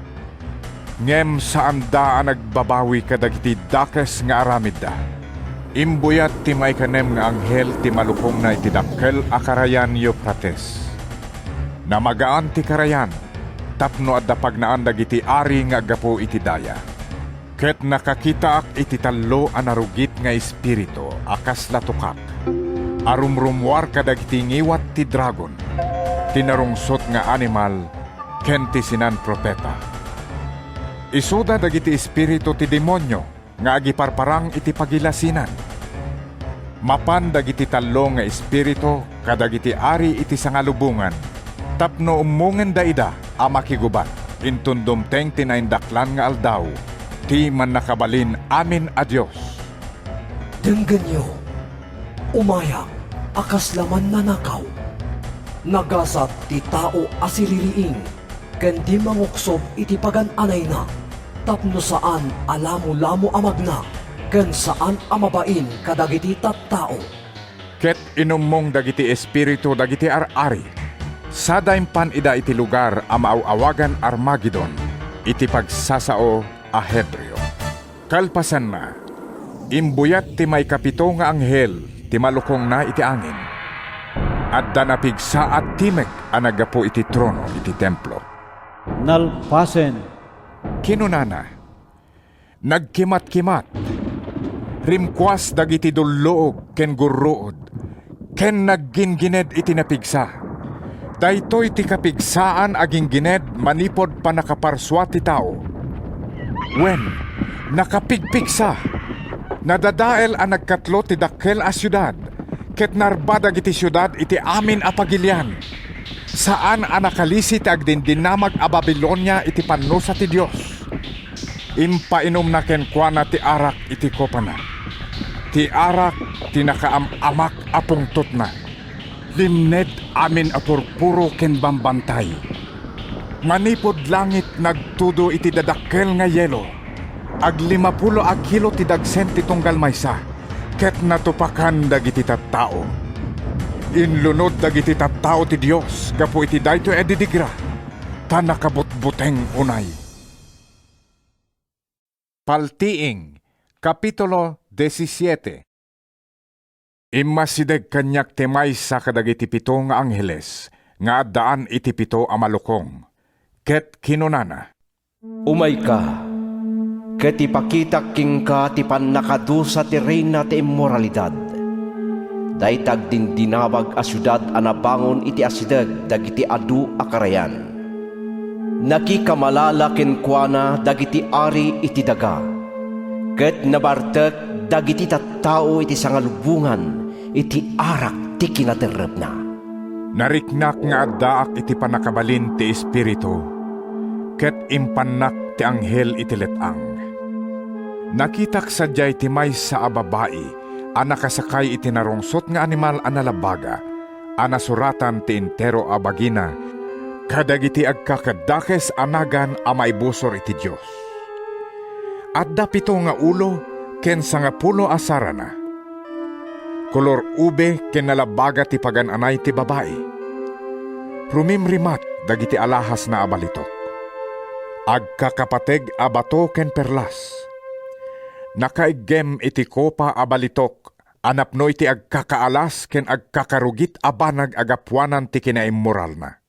Ngem saanda a nagbabawi kadagiti dakes nga aramidda. Imbuyat ti maikanem nga anghel ti malukongna iti dakkel a karayan Eufrates. Namagaan ti karayan tapno adda pagnaan dagiti ari nga aggapu iti daya. Ket nakakitaak iti tallo a narugit nga espiritu a kasla tukak a rumrummuar kadagiti ngiwat ti dragon, ti narungsot nga animal, ken ti sinan-profeta. Isuda dagiti espiritu ti demonio nga agiparparang iti pagilasinan. Mapan dagiti tallo nga espiritu kadagiti ari iti sangalubongan tapno ummongenda ida a makigubat inton dumteng ti naindaklan nga aldaw ti Mannakabalin-amin a Dios. Denggenyo, umayak a kasla mannanakaw. Nagasat ti tao a siririing ken di manguksob iti pagan-anayna, tapno saan a lamolamo a magna ken saan a mabain kadagiti tattao. Ket inummong dagiti espiritu dagiti ar-ari, sada impan ida iti lugar a maaw-awagan Armagedon iti pagsasao a Hebreo. Kalpasanna, imbuyat ti maikapito nga anghel ti malukongna iti angin. Adda napigsa a timek a naggapu iti trono iti templo. Nalpasen, kinunana. Nagkimatkimat. Rimkuas dagiti dulluog ken gurruod, ken nagginggined iti napigsa. Daytoy ti kapigsaan a ginggined manipud pannakaparsua ti tao. Wen, nakapigpigsa. Nadadael a nagkatlo ti dakkel a siudad, ket narba dagiti siudad iti amin a pagilian. Saan a nakalisi ti agdindinamag a Babilonia iti pannusa ti Dios. Impainumna kenkuana ti arak iti kopana. Ti arak ti nakaam-amak a pungtotna. Linned amin a purpuro ken bambantay. Manipud langit nagtudo iti dadakkel nga yelo. Aglimapulo a kilo ti dagsen ti tunggal maysa, ket natupakan dagiti tattao. Inlunod dagiti tattao ti Dios gapu iti daytoy a didigra, ta nakabutbuteng unay. Paltiing, Kapitulo disisiete. Immasideg kaniak ti maysa kadagiti pito nga angheles nga addaan iti pito a malukong, ket kinunana, "Umayka, ket ipakitak kenka ti pannakadusa ti reyna ti immoralidad, dayta agdindinamag a siudad a nabangon iti asideg dagiti adu a karayan." Nakikamalala kenkuana dagiti ari iti daga, ket nabartek dagiti tattao iti sangalubongan iti arak ti kinaderrepna. Nariknak nga addaak iti pannakabalin ti Espiritu, ket impannak ti anghel iti let-ang. Nakitak sadiay ti maysa a babai a nakasakay iti narungsot nga animal a nalabaga, a nasuratan ti entero a bagina kadagiti agkakadakes a nagan a maibusor iti Dios. Adda pito nga ulo ken sangapulo a sarana. Kolor ube ken nalabaga ti pagan-anay ti babai. Rumimrimat dagiti alahasna a balitok. Agkakapateg a bato ken perlas. Nakaiggem iti kopa a balitok a napno iti agkakaalas ken agkakarugit a banag a gapuanan ti kinaimmoralna.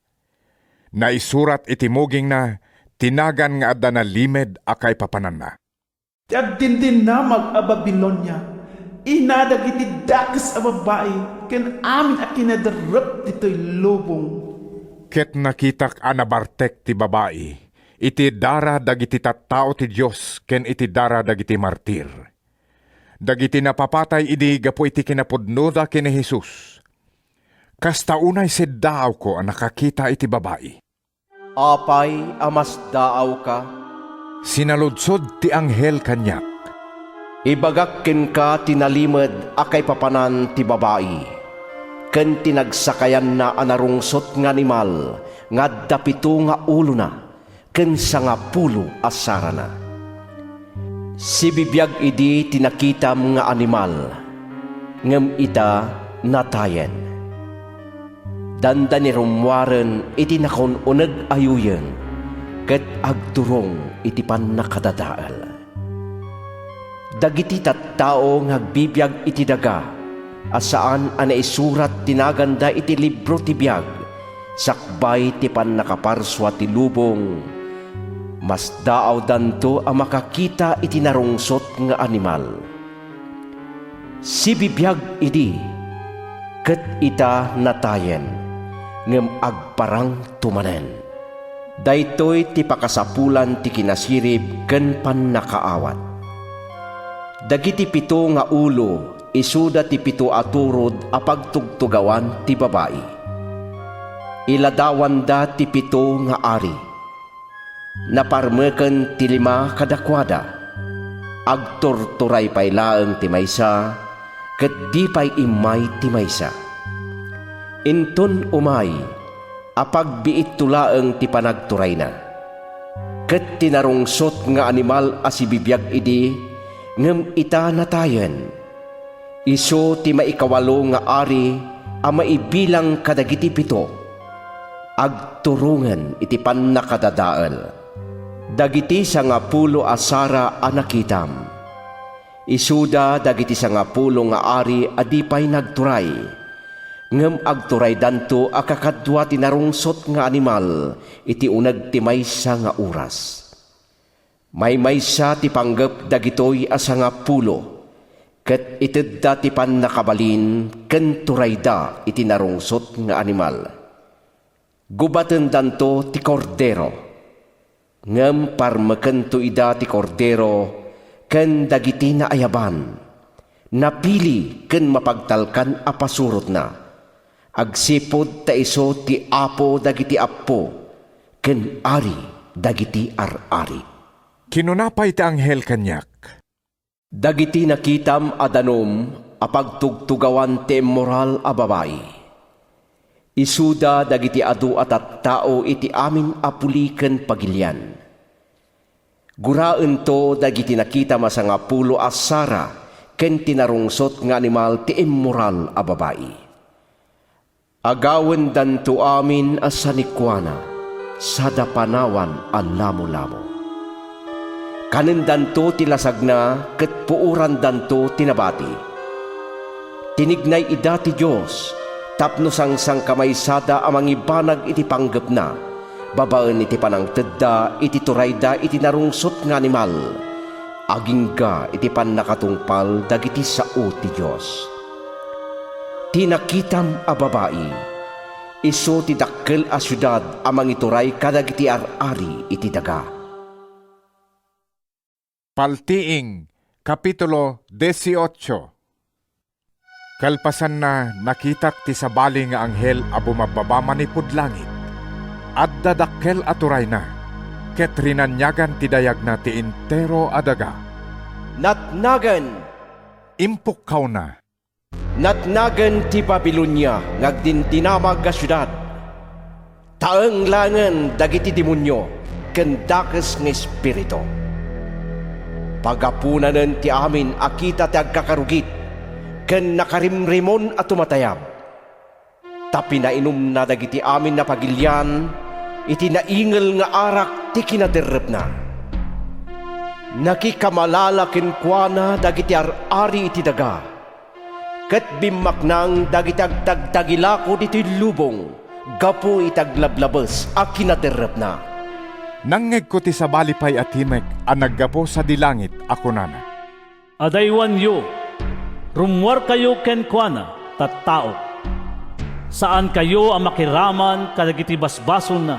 Naisurat iti mugingna ti nagan nga adda nalimed a kaipapananna. Ti agdindinamag a Babilonia, ina dagiti dakes a babai ken amin a kinaderrep ditoy lubong. Ket nakitak a nabartek ti babai iti dara dagiti tattao ti Dios ken iti dara dagiti martir. Dagiti napapatay idi gapu iti kinapudnoda ken ni Jesus. Kasta unay siddaawko a nakakita iti babai. Apay a masdaawka? Sinaludsod ti anghel kaniak. Ibagak kenka ti nalimed a kaipapanan ti babai, ken ti nagsakayanna a narungsot nga animal nga adda pito nga ulona ken sangapulo a sarana. Sibibiag idi ti nakitam nga animal, ngem ita, natayen. Dandani rummuaren iti nakun-uneg a yuyeng, ket agturong iti pannakadadael. Dagiti tattao nga agbibiag iti daga a saan a naisurat ti naganda iti libro ti biag sakbay ti pannakaparsua ti lubong, masdaawdanto a makakita iti narungsot nga animal. Sibibiag idi, ket ita natayen, ngem agparangto manen. Daytoy ti pakasapulan ti kinasirib ken pannakaawat. Dagiti pito nga ulo isuda ti pito a turod a pagtugtugawan ti babai. Iladawanda ti pito nga ari. Naparmeken ti lima kadakuada. Agturturay pay laeng ti maysa, ket di pay immay ti maysa. Inton umay, apagbiitto laeng ti panagturayna. Ket ti narungsot nga animal a sibibiag idi, ngem ita natayen. Isu ti maikawalo nga ari a maibilang kadagiti pito. Agturongen iti pannakadadael. Dagiti sangapulo a sara a nakitam, isuda dagiti sangapulo nga ari a di pay nagturay, ngem agturaydanto a kakadua ti narungsot nga animal iti uneg ti maysa nga oras. Maymaysa ti panggep dagitoy a sangapulo, ket itedda ti pannakabalin ken turayda iti narungsot nga animal. Gubatendanto ti Kordero, ngem parmekento ida ti Kordero ken dagiti naayaban, napili ken mapagtalkan a pasurotna, agsipud ta isu ti Apo dagiti appo ken Ari dagiti ar-ari. Kinuna pay ti anghel kaniak, "Dagiti nakitam a danum a pagtugtugawan ti immoral a babai, isuda dagiti adu a tattao iti amin a puli ken pagilian. Guraento dagiti nakitam a sangapulo a sara ken ti narungsot nga animal ti immoral a babai. Agawendanto amin a sanikuana sada panawan a lamolamo. Kanendanto ti lasagna ket puorandanto ti nabati. Tinignay ida ti Dios tapno sangsangkamaysada a mangibanag iti panggepna babaen iti panangtedda iti turayda iti narungsot nga animal, agingga iti pannakatungpal dagiti sao ti Dios." Ti nakitam a babai, isu ti dakkel a siudad a mangituray kadagiti ar-ari iti daga. Paltiing, Kapitulo dieciocho. Kalpasanna, nakitak ti sabali nga anghel a bumabbaba manipud langit. Adda dakkel a turayna, ket rinaniagan ti dayagna ti entero a daga. "Natnagen!" impukkawna. "Natnagen ti Babilonia nga agdindinamag a siudad! Taeng laengen dagiti demonio ken dakes nga espiritu. Pagapunanen ti amin a kita ti agkakarugit ken nakarimrimon a tumatayab. Ta pinainumna dagiti amin a pagilian iti naingel nga arak ti kinaderrepna. Nakikamalala kenkuana dagiti ar-ari iti daga, ket bimmaknang dagiti agdagdagilako ditoy lubong gapu iti aglablabes a kinaderrepna." Nangngegko ti sabali pay a timek a naggapu sadi langit a kunana, "Adaywanyo, rummuarkayo kenkuana, tattaok. Saankayo a makiraman kadagiti basbasolna,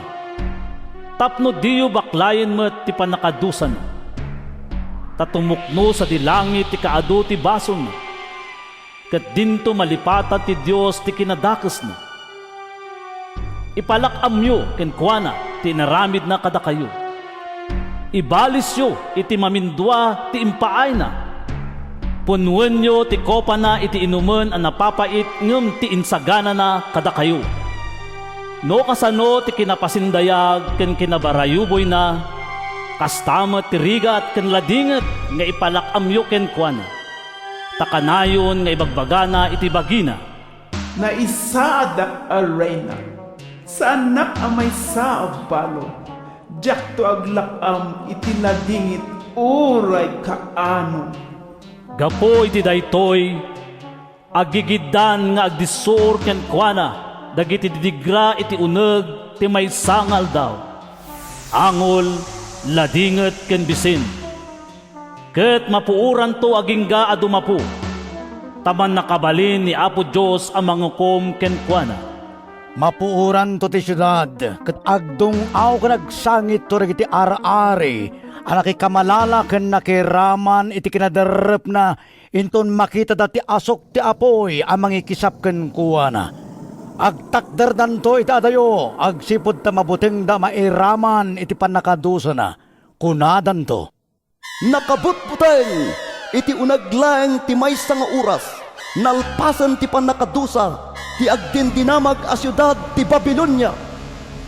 tapno diyo baklayen met ti pannakadusana. Ta tumukno sadi langit ti kaadu ti basolna, ket dinto malipatan ti Dios ti kinadakesna. Ipalak-amyo kenkuana ti inaramidna kadakayo. Ibalisyo iti mamindua ti impaayna. Punnoenyo ti kopana iti inumen a napapait ngem ti insaganana kadakayo. No kasano ti kinapasindayag ken kinabarayuboyna, kasta met ti rigat ken ladinget nga ipalak-amyo kenkuana. Ta kanayon nga ibagbagana iti bagina, 'Naisaadak a reyna, saannak a maysa a balo. Diakto aglak-am iti nadingit uray kaano. Gapu iti daytoy, aggigiddan nga agdissuor kenkuana dagiti didigra iti uneg ti maysa nga aldaw, angol, ladinget ken bisin. Ket mapuoranto agingga a dumapo, ta mannakabalin ni Apo Dios a mangukom kenkuana. Mapuoranto ti siudad ket agdung-aw ken agsangitto dagiti ar-ari a nakikamalala ken nakiraman iti kinaderrepna inton makitada ti asuk ti apuy a mangikisap kenkuana. Agtakderdanto iti adayo agsipud ta mabutengda a mairaman iti pannakadusana. Kunadanto, "Nakabutbuteng iti uneg laeng ti maysa nga oras, nalpasen ti pannakadusa ti agdindinamag a siudad ti Babilonia."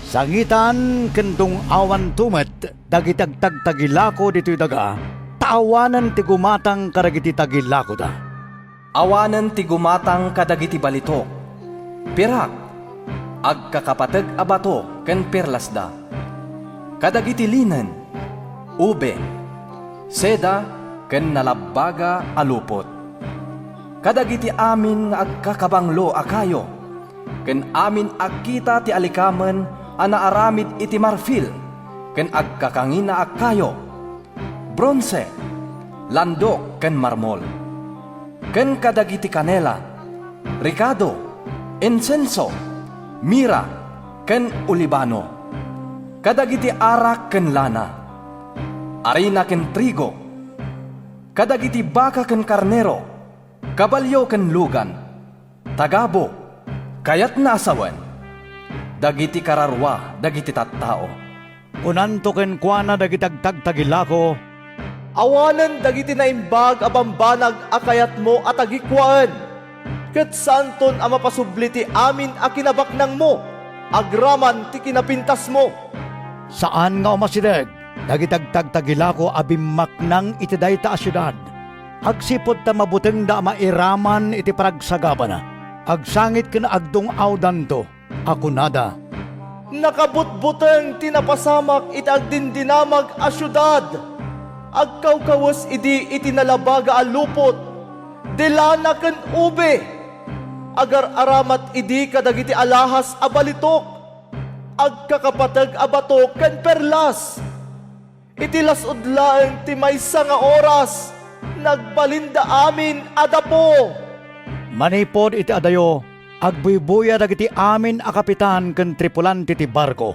Sangitan ken dung-awanto met dagiti agtagtagilako ditoy daga, ta awanen ti gumatang kadagiti tagilakoda. Awanen ti gumatang kadagiti balitok, pirak, agkakapateg a bato ken perlasda, kadagiti linen, ube, seda, ken nalabbaga a lupot, kadagiti amin nga agkakabanglo a kayo, ken amin a kita ti alikamen a naaramid iti marfil ken agkakangina a kayo, bronse, landok ken marmol, ken kadagiti kanela, rikado, insenso, mira, ken olibano, kadagiti arak ken lana, arina ken trigo, kadagiti baka ken karnero, kabalio ken lugan, tagabu, kayatna a sawen, dagiti kararua dagiti tattao. Kunanto kenkuana dagiti agtagtagilako, "Awanen dagiti naimbag a bambanag a kayatmo a tagikuaen, ket saanton a mapasubli ti amin a kinabaknangmo agraman ti kinapintasmo." Saan nga umasideg dagiti agtagtagilako a bimmaknang iti dayta a siudad, agsipud ta mabutengda a mairaman iti panagsagabana. Agsangit ken agdung-awdanto a kunada, "Nakabutbuteng ti napasamak iti agdindinamag a siudad! Agkawkawes idi iti nalabaga a lupot, di lana ken ube! Agar-aramat idi kadagiti alahas a balitok, agkakapateg a bato ken perlas! Iti las-ud laeng ti maysa nga oras, nagbalinda amin a dapo." Manipud iti adayo, agbuybuya dagiti amin a kapitan ken tripulante ti barko,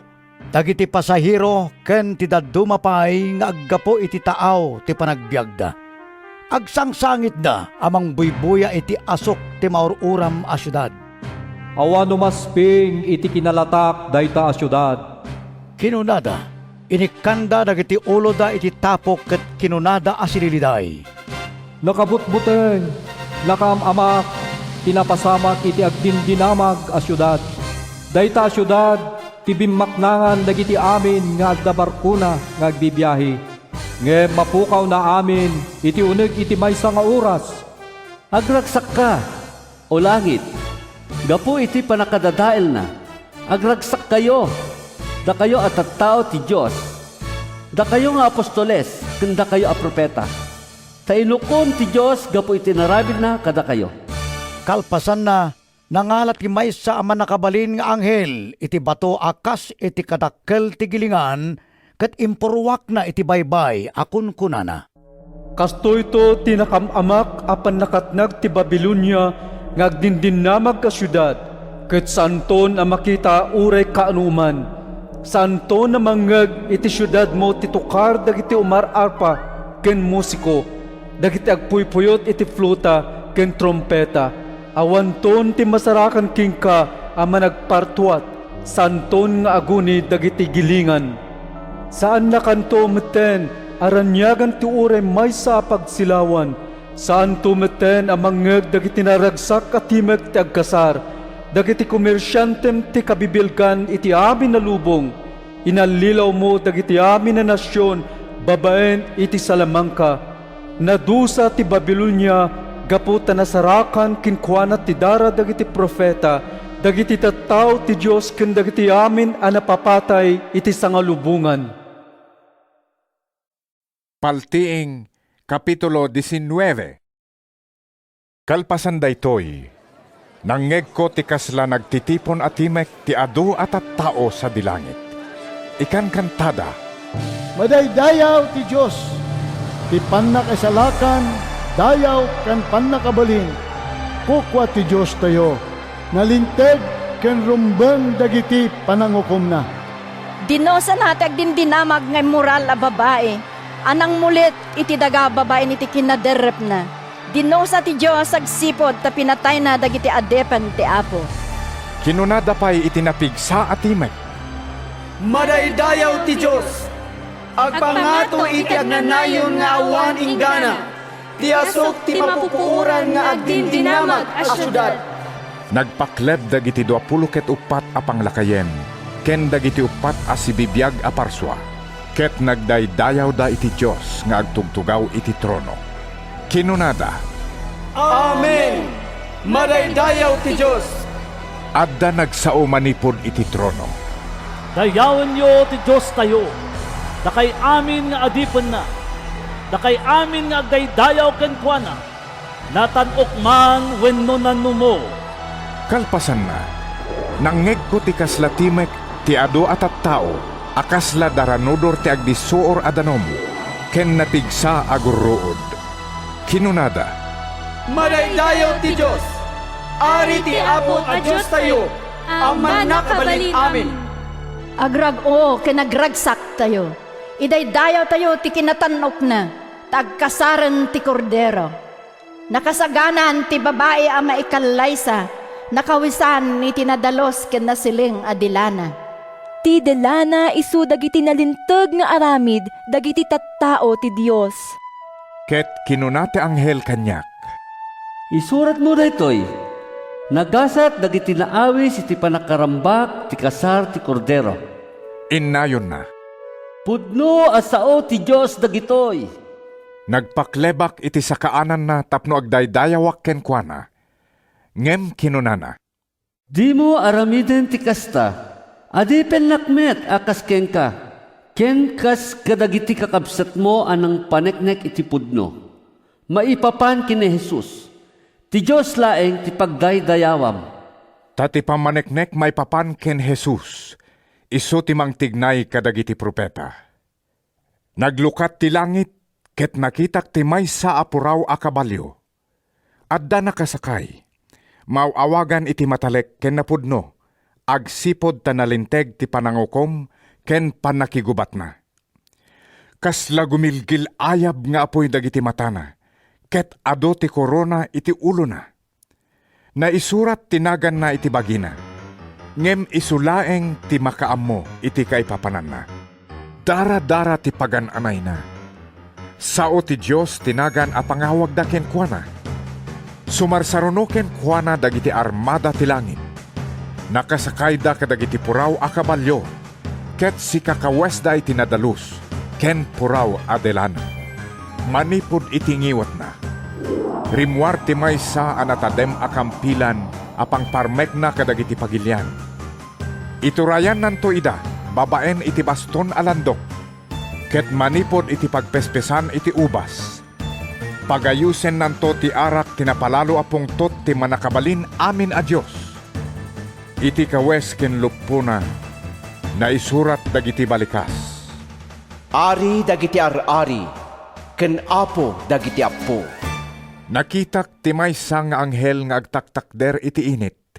dagiti pasahero ken ti dadduma pay nga aggapu iti taaw ti panagbiagda. Agsangsangitda a mangbuybuya iti asuk ti maur-uram a siudad. "Awan umasping iti kinalatak dayta a siudad," kinunada. Inikkanda dagiti uloda iti tapok ket kinunada a sililiday, "Nakabutbuteng, nakaam-amak ti napasamak iti agdindinamag a siudad. Dayta a siudad ti bimmaknangan dagiti amin nga adda barkona nga agbibiahe, ngem mapukawna amin iti uneg iti maysa nga oras." Agragsakka, O langit, gapu iti pannakadadaelna. Agragsakkayo, dakayo a tattao ti Dios, dakayo nga apostoles ken dakayo a profeta, ta inukom ti Dios gapu iti inaramidna kadakayo. Kalpasanna, nangala ti maysa a mannakabalin nga anghel iti bato a kas iti kadakkel ti gilingan ket impurruakna iti baybay a kunkunana, "Kastoyto ti nakam-amak a pannakatnag ti Babilonia nga agdindinamag a siudad, ket saanton a makita uray kaanoman. Saanton a mangngeg iti siudadmo ti tukar dagiti umar-arpa ken musiko, dagiti agpuypuyot iti fluta ken trumpeta. Awanton ti masarakan kenka a managpartuat, saanton nga aguni dagiti gilingan. Saannakanto metten a raniagan ti uray maysa a pagsilawan. Saanto metten a mangngeg dagiti naragsak a timek ti agkasar, dagiti komersiantem ti kabibilgan iti amin a lubong. Inallilawmo dagiti amin a nasion babaen iti salamangka. Nadusa ti Babilonia gapu ta nasarakan kenkuana ti dara dagiti profeta, dagiti tattao ti Dios ken dagiti amin a napapatay iti sangalubongan." Paltiing, Kapitulo diecinueve. Kalpasan daytoy, nangngegko ti kasla nagtitipon a timek ti adu a tattao sadi langit. Ikankantada, "Madaydayaw ti Dios! Ti pannakaisalakan, dayaw ken pannakabalin, kukua ti Diostayo. Nalinteg ken rumbeng dagiti panangukomna." Dinusana ti agdindinamag nga immoral a babai a nangmulit iti daga babaen iti kinaderrepna. Dinusa ti Dios agsipud ta pinatayna dagiti adipen ti Apo. Kinunada pay iti napigsa a timek, "Madaydayaw ti Dios! Agpangato iti agnanayon nga awan inggana, ti asuk ti mapupuoran nga agdindinamag a siudad." Nagpakleb dagiti dua pulo ket uppat a panglakayen ken dagiti uppat a sibibiag a parsua, ket nagdaydayawda iti Dios nga agtugtugaw iti trono. Kinunada, "Amen! Madaydayaw ti Dios!" Adda nagsao manipud iti trono, "Dayawenyo ti Diostayo, dakay amin nga adipenna, dakay amin nga agdaydayaw kenkuana, natan-ok man wenno nanumo." Kalpasanna, nangngegko ti kasla timek ti adu a tattao a kasla daranudor ti agdissuor a danum ken napigsa a gurruod. Kinunada, "Madaydayaw ti Dios, Ari ti Apo a Diostayo a Mannakabalin-amin." Agrag-o ken agragsaktayo. Idaydayawtayo ti kinatan-okna, ta agkasaren ti Kordero. Nakasaganan ti babai a maikallaysa, nakawisan iti nadalus ken nasiling a delana. Ti delana isu dagiti nalinteg nga aramid dagiti tattao ti Dios. Ket kinuna ti anghel kaniak, "Isuratmo daytoy: Nagasat dagiti naawis iti pannakarambak ti kasar ti Kordero." Innayonna, "Pudno a sao ti Dios dagitoy." Nagpaklebak iti sakaananna tapno agdaydayawak kenkuana. Ngem kinunana, "Dimo aramiden ti kasta. Adipennak met a kas kenka, ken kas kadagiti kakabsatmo a nangpaneknek iti pudno. Maipapan ken ni Jesus, ti Dios laeng ti pagdaydayawam." Ta ti pammaneknek maipapan ken Jesus, isu ti mangtignay kadagiti profeta. Naglukat ti langit, ket nakitak ti maysa a puraw a kabalio. Adda nakasakay. Maaw-awagan iti matalek ken napudno, agsipud ta nalinteg ti panangukom ken pannakigubatna. Kasla gumilgil-ayab nga apuy dagiti matana, ket adu ti korona iti ulona. Naisurat ti naganna iti bagina, ngem isu laeng ti makaammo iti kaipapananna. Daradara ti pagan-anayna. Sao ti Dios ti nagan a pangawagda kenkuana. Sumarsaruno kenkuana dagiti armada ti langit. Nakasakayda kadagiti puraw a kabalio, ket sikakawesda iti nadalus ken puraw a delana. Manipud iti ngiwatna, rimmuar ti maysa a natadem a kampilan a pangparmekna kadagiti pagilian. Iturayannanto ida babaen iti baston a landok, ket manipud iti pagpespesan iti ubas, pagayusennanto ti arak ti napalalo a pungtot ti Mannakabalin-amin a Dios. Iti kawes ken luppona, naisurat dagiti balikas, "Ari dagiti ar-ari ken Apo dagiti appo." Nakitak ti maysa nga anghel nga agtaktakder iti init,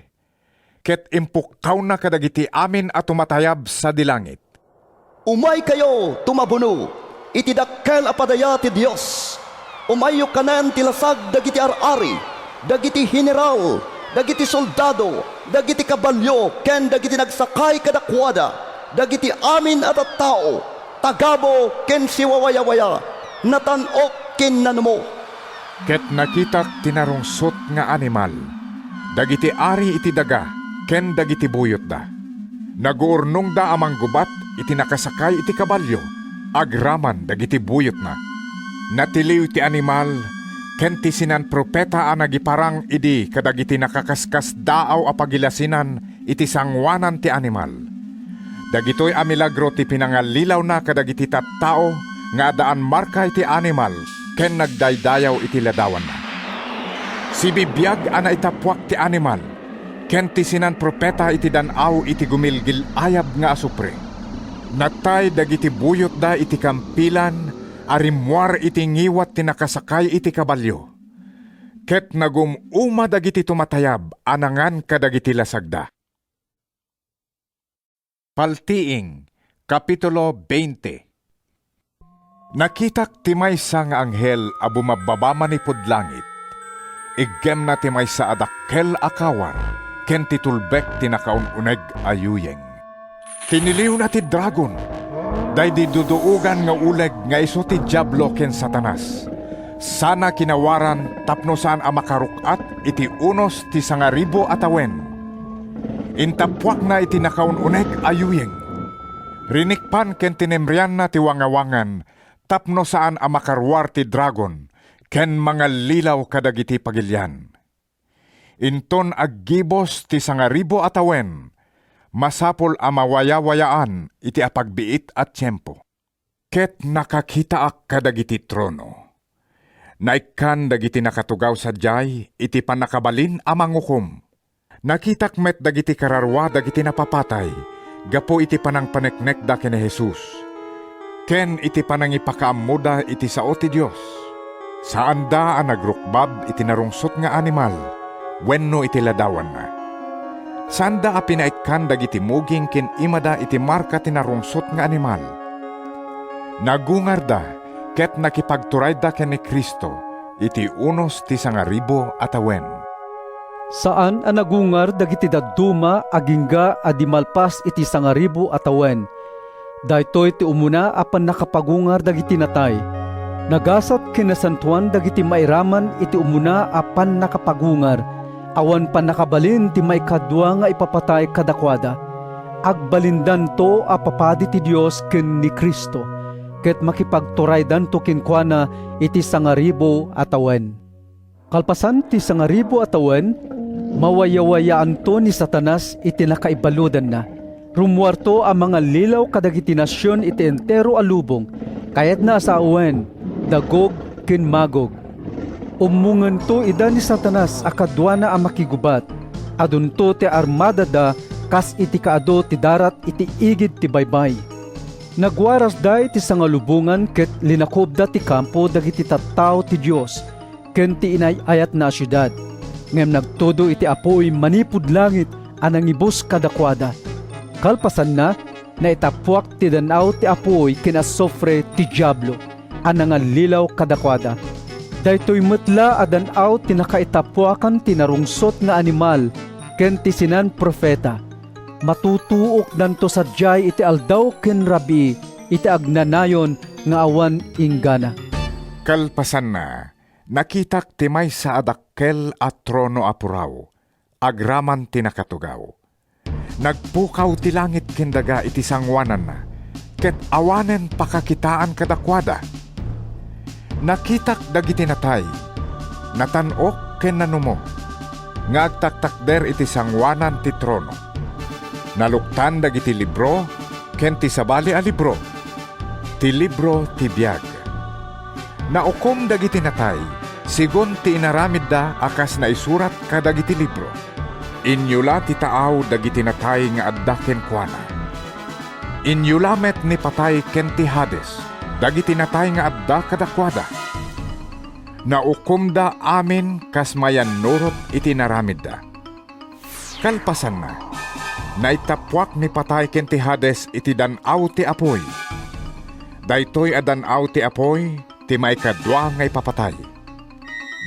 ket impukkawna kadagiti amin a tumatayab sadi langit, "Umaykayo, tumabuno iti dakkel a padaya ti Dios. Umayyo kanen ti lasag dagiti ar-ari, dagiti heneral, dagiti soldado, dagiti kabalio ken dagiti nagsakay kadakuada, dagiti amin a tattao, tagabu ken siwawayawaya, natan-ok ken nanumo." Ket nakitak ti narungsot nga animal, dagiti ari iti daga ken dagiti buyotda. Naguurnongda a manggubat iti nakasakay iti kabalio agraman dagiti buyotna. Natiliw ti animal ken ti sinan-profeta a nagiparang idi kadagiti nakakaskasdaaw a pagilasinan iti sangoanan ti animal. Dagitoy a milagro ti pinangallilawna kadagiti tattao nga addaan marka iti animal ken nagdaydayaw iti ladawanna. Sibibiag a naitappuak ti animal ken ti sinan-profeta iti dan-aw iti gumilgil-ayab nga asupre. Natay dagiti buyotda iti kampilan a rimmuar iti ngiwat ti nakasakay iti kabalio, ket nagum-uma dagiti tumatayab a nangan kadagiti lasagda. Paltiing, Kapitulo veinte. Nakitak ti maysa nga anghel a bumabbaba manipud langit. Iggemna ti maysa a dakkel a kawar ken ti tulbek ti nakaun-uneg a yuyeng. Tiniliwna ti dragon, daydi duduogan nga uleg nga isu ti Diablo ken Satanas. Sana kinawaran tapno saan a makaruk-at iti unos ti sangaribu a tawen. Intappuakna iti nakaun-uneg a yuyeng. Rinikpan ken tinemrianna ti wangawangan tapno saan a makaruar ti dragon ken mangallilaw kadagiti pagilian. Inton aggibus ti sangaribu a tawen, masapul a mawayawayaan iti apagbiit a tiempo. Ket nakakitaak kadagiti trono. Naikkan dagiti nakatugaw sadiay iti pannakabalin a mangukom. Nakitak met dagiti kararua dagiti napapatay gapu iti panangpaneknekda ken ni Jesus, ken iti panangipakaammoda iti sao ti Dios. Saanda a nagrukbab iti narungsot nga animal wenno iti ladawanna. Saanda a pinaikkan dagiti muging ken imada iti marka ti narungsot nga animal. Nagungarda ket nakipagturayda ken ni Cristo iti unos ti sangaribu a tawen. Saan a nagungar dagiti dadduma agingga a di malpas iti sangaribu a tawen. Daytoy ti umuna a pannakapagungar dagiti natay. Nagasat ken nasantoan dagiti mairaman iti umuna a pannakapagungar. Awan pannakabalin ti maikadua nga ipapatay kadakuada. Agbalindanto a papadi ti Dios ken ni Cristo, ket makipagturaydanto kenkuana iti sangaribu a tawen. Kalpasan ti sangaribu a tawen, mawayawayaanto ni Satanas iti nakaibaludanna. Rummuarto a mangallilaw kadagiti nasion iti entero a lubong, kayatna a sawen, da Gog ken Magog. Ummongento ida ni Satanas a kaduana a makigubat. Adunto ti armadada kas iti kaadu ti darat iti igid ti baybay. Nagwarasda iti sangalubongan ket linakobda ti kampo dagiti tattao ti Dios ken ti inay-ayatna a siudad. Ngem nagtudo iti apuy manipud langit a nangibus kadakuada. Kalpasanna, naitappuak ti dan-aw ti apuy ken asufre ti Diablo a nangallilaw kadakuada. Daytoy met la a dan-aw ti nakaitappuakan ti narungsot nga animal ken ti sinan-profeta. Matutuokdanto sadiay iti aldaw ken rabii iti agnanayon nga awan inggana. Kalpasanna, nakitak ti maysa a dakkel a trono a puraw, agraman ti nakatugaw. Nagpukaw ti langit ken daga iti sangoananna, ket awanen pakakitaan kadakuada. Nakitak dagiti natay, natan-ok ken nanumo, nga agtaktakder iti sangoanan ti trono. Naluktan dagiti libro ken ti sabali a libro, ti libro ti biag. Naukom dagiti natay, segun ti inaramidda a kas naisurat kadagiti libro. Inyula ti taaw dagiti natay nga adda kenkuana. Inyula met ni patay ken ti Hades, dagiti natay nga adda kadakuada. Naukomda amin kas mayannurot iti inaramidda. Kalpasanna, naitappuak ni patay ken ti Hades iti dan-aw ti apuy. Daytoy a dan-aw ti apuy ti maikadua nga ipapatay.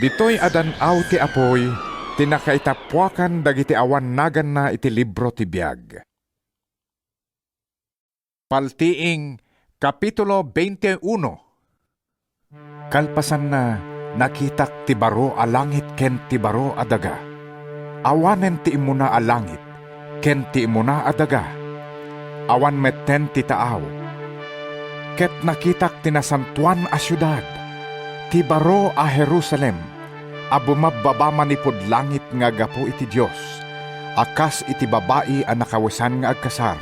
Ditoy a dan-aw ti apuy ti nakaitappuakan dagiti awan naganna iti libro ti biag. Paltiing, Kapitulo veinte uno. Kalpasanna, nakitak ti baro a langit ken ti baro a daga. Awanen ti immuna a langit ken ti immuna a daga. Awan metten ti taaw. Ket nakitak ti nasantoan a siudad, ti baro a Jerusalem, a bumabbaba manipud langit nga gapu iti Dios, a kas iti babai a nakawesan nga agkasar,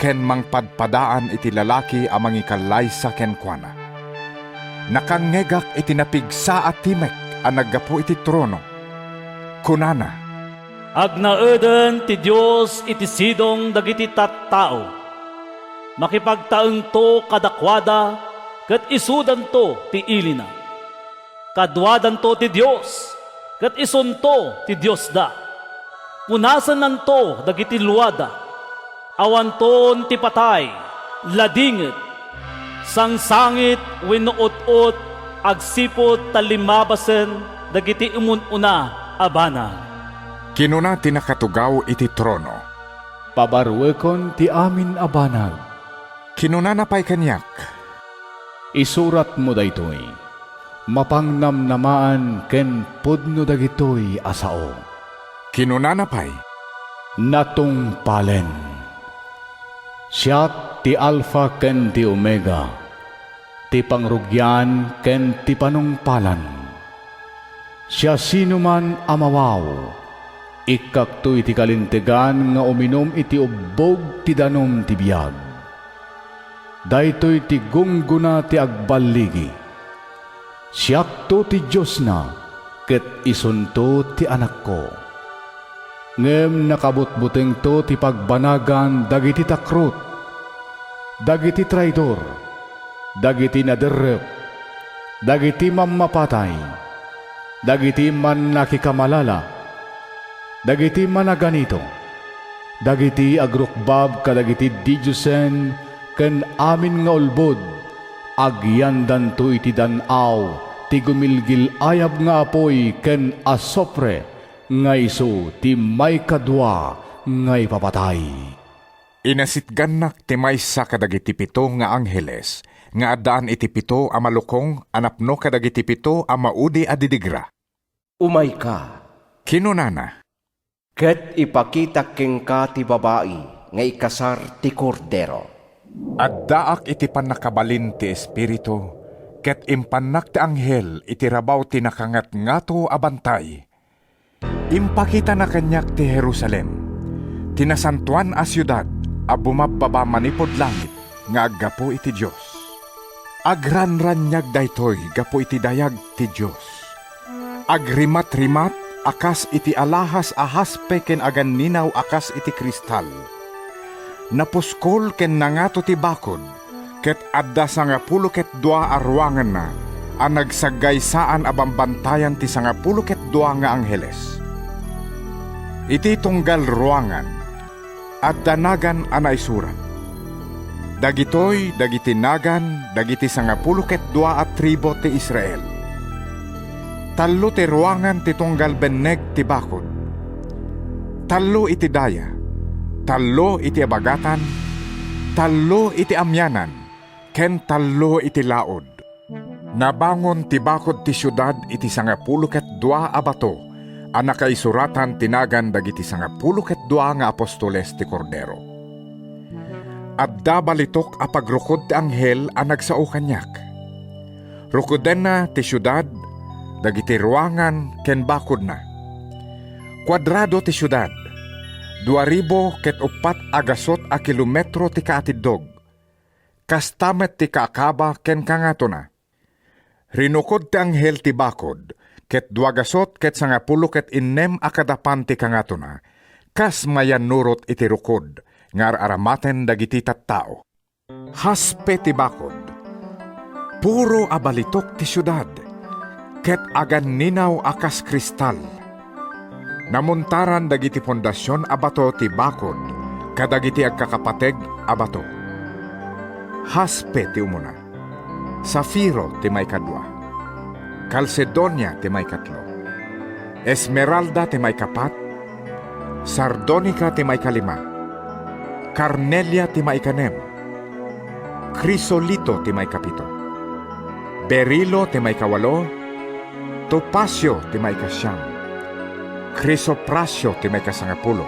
ken mangpadpadaan iti lalaki a mangikallaysa kenkuana. Nakangngegak iti napigsa a timek a naggapu iti trono. Kunana, "Agnaeden ti Dios iti sidong dagiti tattao. Makipagtaengto kadakuada ket isudanto ti ilina. Kaduadanto ti Dios, ket isunto ti Diosda. Punasennanto dagiti luada. Awanton ti patay, ladingit, sangsangit wenno ut-ot agsipud ta limabasen dagiti umun-una a banag." Kinuna ti nakatugaw iti trono, "Pabaruekon ti amin a banag." Kinunana pay kaniak, "Isuratmo daytoy. Mapangnamnamaan ken pudno dagitoy a sao." Kinunana pay, "Natungpalen. Siak ti Alfa ken ti Omega, ti pangrugian ken ti panungpalan. Siasinoman a mawaw, ikkakto iti kalintegan nga uminum iti ubbog ti danum ti biag. Daytoy ti gunggona ti agballigi. Siakto ti Diosna, ket isunto ti anakko. Ngem nakabutbutengto ti pagbanagan dagiti takrot, dagiti traidor, dagiti naderrep, dagiti mammapatay, dagiti mannakikamalala, dagiti managanito, dagiti agrukbab kadagiti didiosen ken amin nga ulbod. Agyandanto iti dan-aw ti gumilgil-ayab nga apuy ken asupre nga isu ti maikadua nga ipapatay." Inasitgannak ti maysa kadagiti pito nga angheles nga addaan iti pito a malukong a napno kadagiti pito a maudi a didigra. "Umayka," kinunana, "ket ipakitak kenka ti babai nga ikasar ti Kordero." Addaak iti pannakabalin ti Espiritu, ket impannak ti anghel iti rabaw ti nakangatngato a bantay. Impakitana kaniak ti Jerusalem, ti nasantoan a siudad a bumabbaba manipud langit nga aggapu iti Dios. Agranraniag daytoy gapu iti dayag ti Dios. Agrimatrimat a kas iti alahas a haspe ken aganninaw a kas iti kristal. Napuskol ken nangato ti bakod, ket adda sangapulo ket dua a ruanganna a nagsaggaysaan a bambantayan ti sangapulo ket dua nga angheles. Iti tunggal ruangan, adda nagan a naisurat. Dagitoy dagiti nagan dagiti sangapulo ket dua a tribu ti Israel. Tallo ti ruangan ti tunggal benneg ti bakod. Tallo iti daya, tallo iti abagatan, tallo iti amianan, ken tallo iti laud. Nabangon ti bakod ti siudad iti sangapulo ket dua a bato a nakaisuratan ti nagan dagiti sangapulo ket dua nga apostoles ti Kordero. Adda balitok a pagrukod ti anghel a nagsao kaniak. Rukodenna ti siudad, dagiti ruangan ken bakodna. Kuadrado ti siudad, dua ribu ket uppat a gasut a kilometro ti kaatiddog. Kasta met ti kaakaba ken kangatona. Rinukod ti anghel ti bakod, ket dua gasut ket sangapulo ket innem a kadapan ti kangatona, kas mayannurot iti rukod nga ar-aramaten dagiti tattao. Haspe ti bakod. Puro a balitok ti siudad, ket aganninaw a kas kristal. Namuntaran dagiti fondasion a bato ti bakod kadagiti agkakapateg a bato. Haspe ti umuna, safiro ti maikadua, kalsedonia ti maikatlo, esmeralda ti maikapat, sardonika ti maikalima, karnelia ti maikanem, krisolito ti maikapito, berilo ti maikawalo, topasio ti maikasiam, krisoprasio ti maikasangapulo,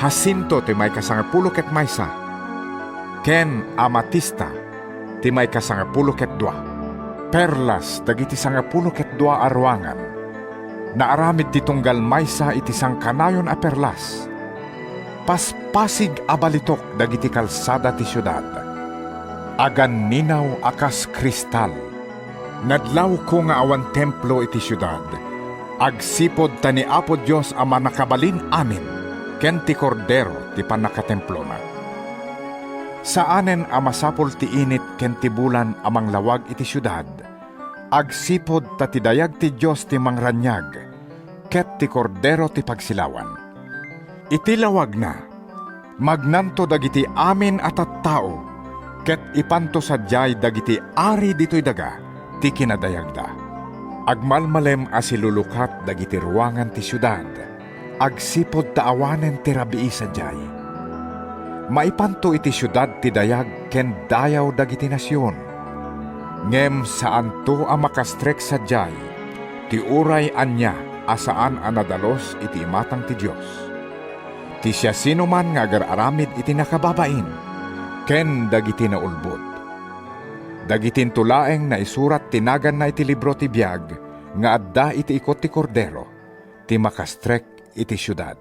hasinto ti maikasangapulo ket maysa, ken amatista ti maikasangapulo ket dua. Perlas dagiti sangapulo ket dua a ruangan. Naaramid ti tunggal maysa iti sangkanayon a perlas. Paspasig a balitok dagiti kalsada ti siudad. Aganninaw a kas kristal. Nadlawko nga awan templo iti siudad, agsipud ta ni Apo Dios a Mannakabalin-amin ken ti Kordero ti pannakatemplona. Saanen a masapul ti init ken ti bulan a manglawag iti siudad, agsipud ta ti dayag ti Dios ti mangraniag, ket ti Kordero ti pagsilawan. Iti lawagna, magnanto dagiti amin a tattao, ket ipanto sadiay dagiti ari ditoy daga ti kinadayagda. Agmalmalem a silulukat dagiti ruangan ti siudad, agsipud ta awanen ti rabii sadiay. Maipanto iti siudad ti dayag ken dayaw dagiti nasion. Ngem saanto a makastrek sadiay ti uray ania a saan a nadalus iti imatang ti Dios. Ti siasinoman nga agar-aramid iti nakababain ken dagiti naulbod. Dagitinto laeng naisurat ti naganna iti libro ti biag nga adda iti ikut ti Kordero ti makastrek iti siudad.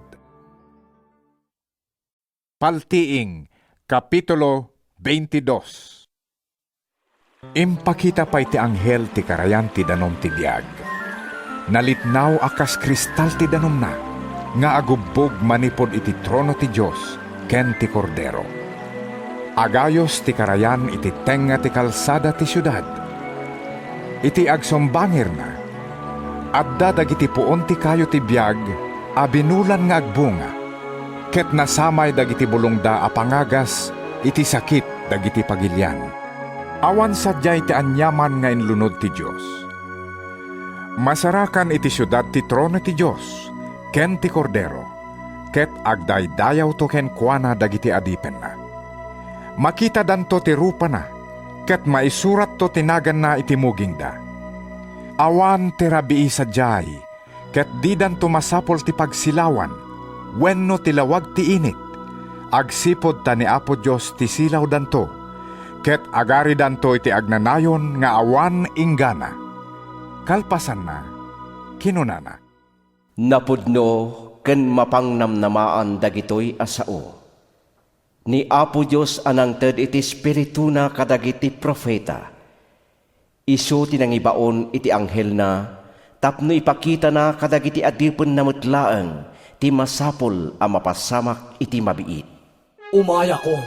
Paltiing, Kapitulo veintidós. Impakita pay ti anghel ti karayan ti danum ti biag. Nalitnaw a kas kristal ti danumna, nga agubbog manipud iti trono ti Dios ken ti Kordero. Agayos ti karayan iti tengnga ti kalsada ti siudad. Iti agsumbangirna, adda dagiti puon ti kayo ti biag a binulan nga agbunga, ket nasamay dagiti bulongda a pangagas iti sakit dagiti pagilian. Awan sadiay ti aniaman nga inlunod ti Dios. Masarakan iti siudad ti trono ti Dios ken ti Kordero, ket agdaydayawto kenkuana dagiti adipenna. Makitadanto ti rupana, ket maisuratto ti naganna iti mugingda. Awan ti rabii sadiay, ket didanto masapul ti pagsilawan wenno ti lawag ti init, agsipud ta ni Apo Dios ti silawdanto, ket agaridanto iti agnanayon nga awan inggana. Kalpasanna, kinunana, "Napudno ken mapangnamnamaan dagitoy a sao. Ni Apo Dios a nangted iti Espirituna kadagiti profeta, isu ti nangibaon iti anghelna tapno ipakitana kadagiti adipenna met laeng ti masapul a mapasamak iti mabiit." Umayakon.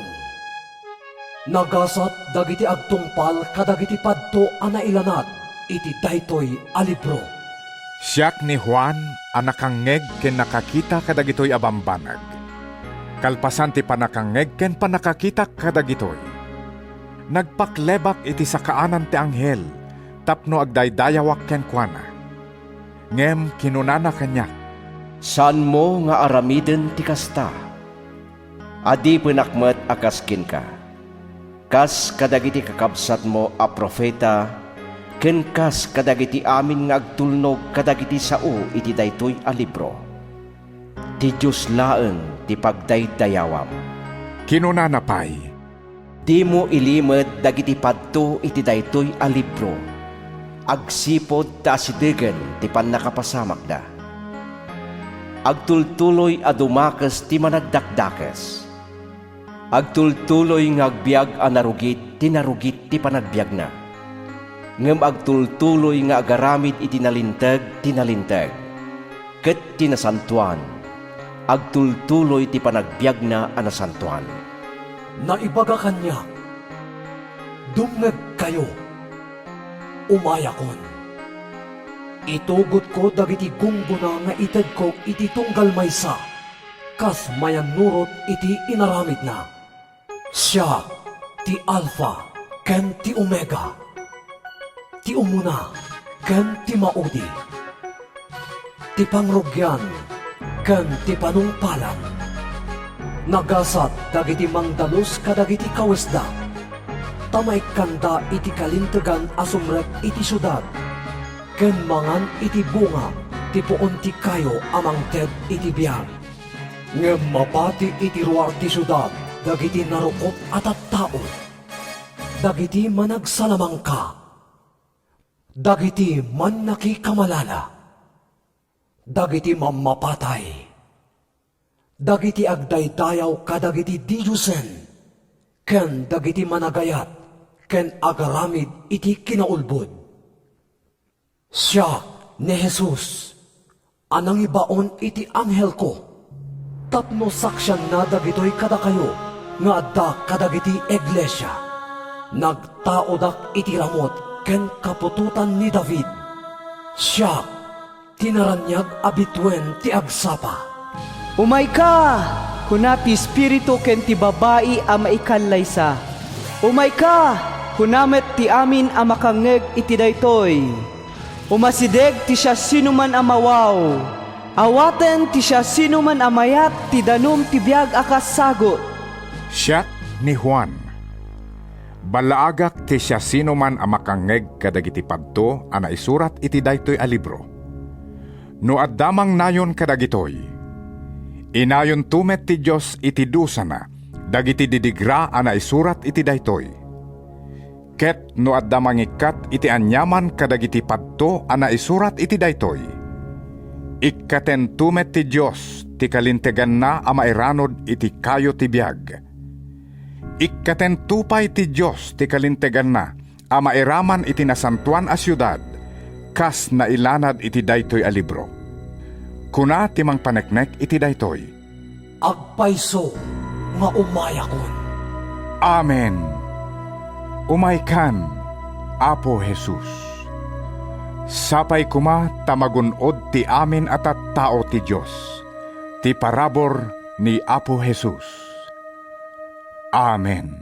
Nagasat dagiti agtungpal kadagiti padto a nailanad iti daytoy a libro. Siak ni Juan a nakangngeg ken nakakita kadagitoy a bambanag. Kalpasan ti pannakangngeg ken pannakakitak kadagitoy, nagpaklebak iti sakaanan ti anghel tapno agdaydayawak kenkuana. Ngem kinunana kaniak, "Saanmo nga aramiden ti kasta. Adipenak met a kas kenka, kas kadagiti kakabsatmo a profeta, ken kas kadagiti amin nga agtulnog kadagiti sao iti daytoy a libro. Ti Dios laeng ti pagdaydayawam." Kinunana pay, "Dimo ilimed dagiti padto iti daytoy a libro, agsipud ta asidegen ti pannakapasamakda. Agtultuloy a dumakes ti managdakdakes. Agtultuloy nga agbiag a narugit ti narugit ti panagbiagna. Ngem agtultuloy nga agaramid iti nalinteg ti nalinteg, ket ti nasantoan, agtultuloy ti panagbiagna a nasantoan." Naibaga kaniak, "Dumngegkayo. Umayakon. Itugotko dagiti gunggona nga itedko iti tunggal maysa, kas mayannurot iti inaramidna. Siak ti Alfa ken ti Omega, ti umuna ken ti maudi, ti pangrugian ken ti panungpalan. Nagasat dagiti mangdalus kadagiti kawesda, ta maikkanda iti kalintegan a sumrek iti siudad, ken mangan iti bunga ti puon ti kayo a mangted iti biag. Ngem mapati iti ruar ti siudad dagiti narukop a tattao, dagiti managsalamangka, dagiti mannakikamalala, dagiti mammapatay, dagiti agdaydayaw kadagiti didiosen, ken dagiti managayat ken agaramid iti kinaulbod. Siak ni Jesus a nangibaon iti anghelko tapno saksianna dagitoy kadakayo nga adda kadagiti iglesia. Nagtaodak iti ramut ken kaputotan ni David. Siak ti naraniag a bituen ti agsapa. "Umayka," kuna ti espiritu ken ti babai a maikallaysa. "Umayka," kuna met ti amin a makangngeg iti daytoy. "Umasideg ti siasinoman a mawaw. Awaten ti siasinoman a mayat ti danum ti biag a kas sagut." Siak ni Juan. Ballaagak ti siasinoman a makangngeg kadagiti padto a naisurat iti daytoy a libro. No adda mangnayon kadagitoy, inayonto met ti Dios iti dusana dagiti didigra a naisurat iti daytoy. Ket no adda mangikkat iti aniaman kadagiti padto a naisurat iti daytoy, ikkatento met ti Dios ti kalinteganna a mairanud iti kayo ti biag. Ikkatento pay ti Dios ti kalinteganna a mairaman iti nasantoan a siudad, kas nailanad iti daytoy a libro. Kuna ti mangpaneknek iti daytoy, "Agpayso nga umayakon." Amen. Umaykan, Apo Jesus. Sapay koma ta magun-od ti amin a tattao ti Dios, ti parabur ni Apo Jesus. Amen.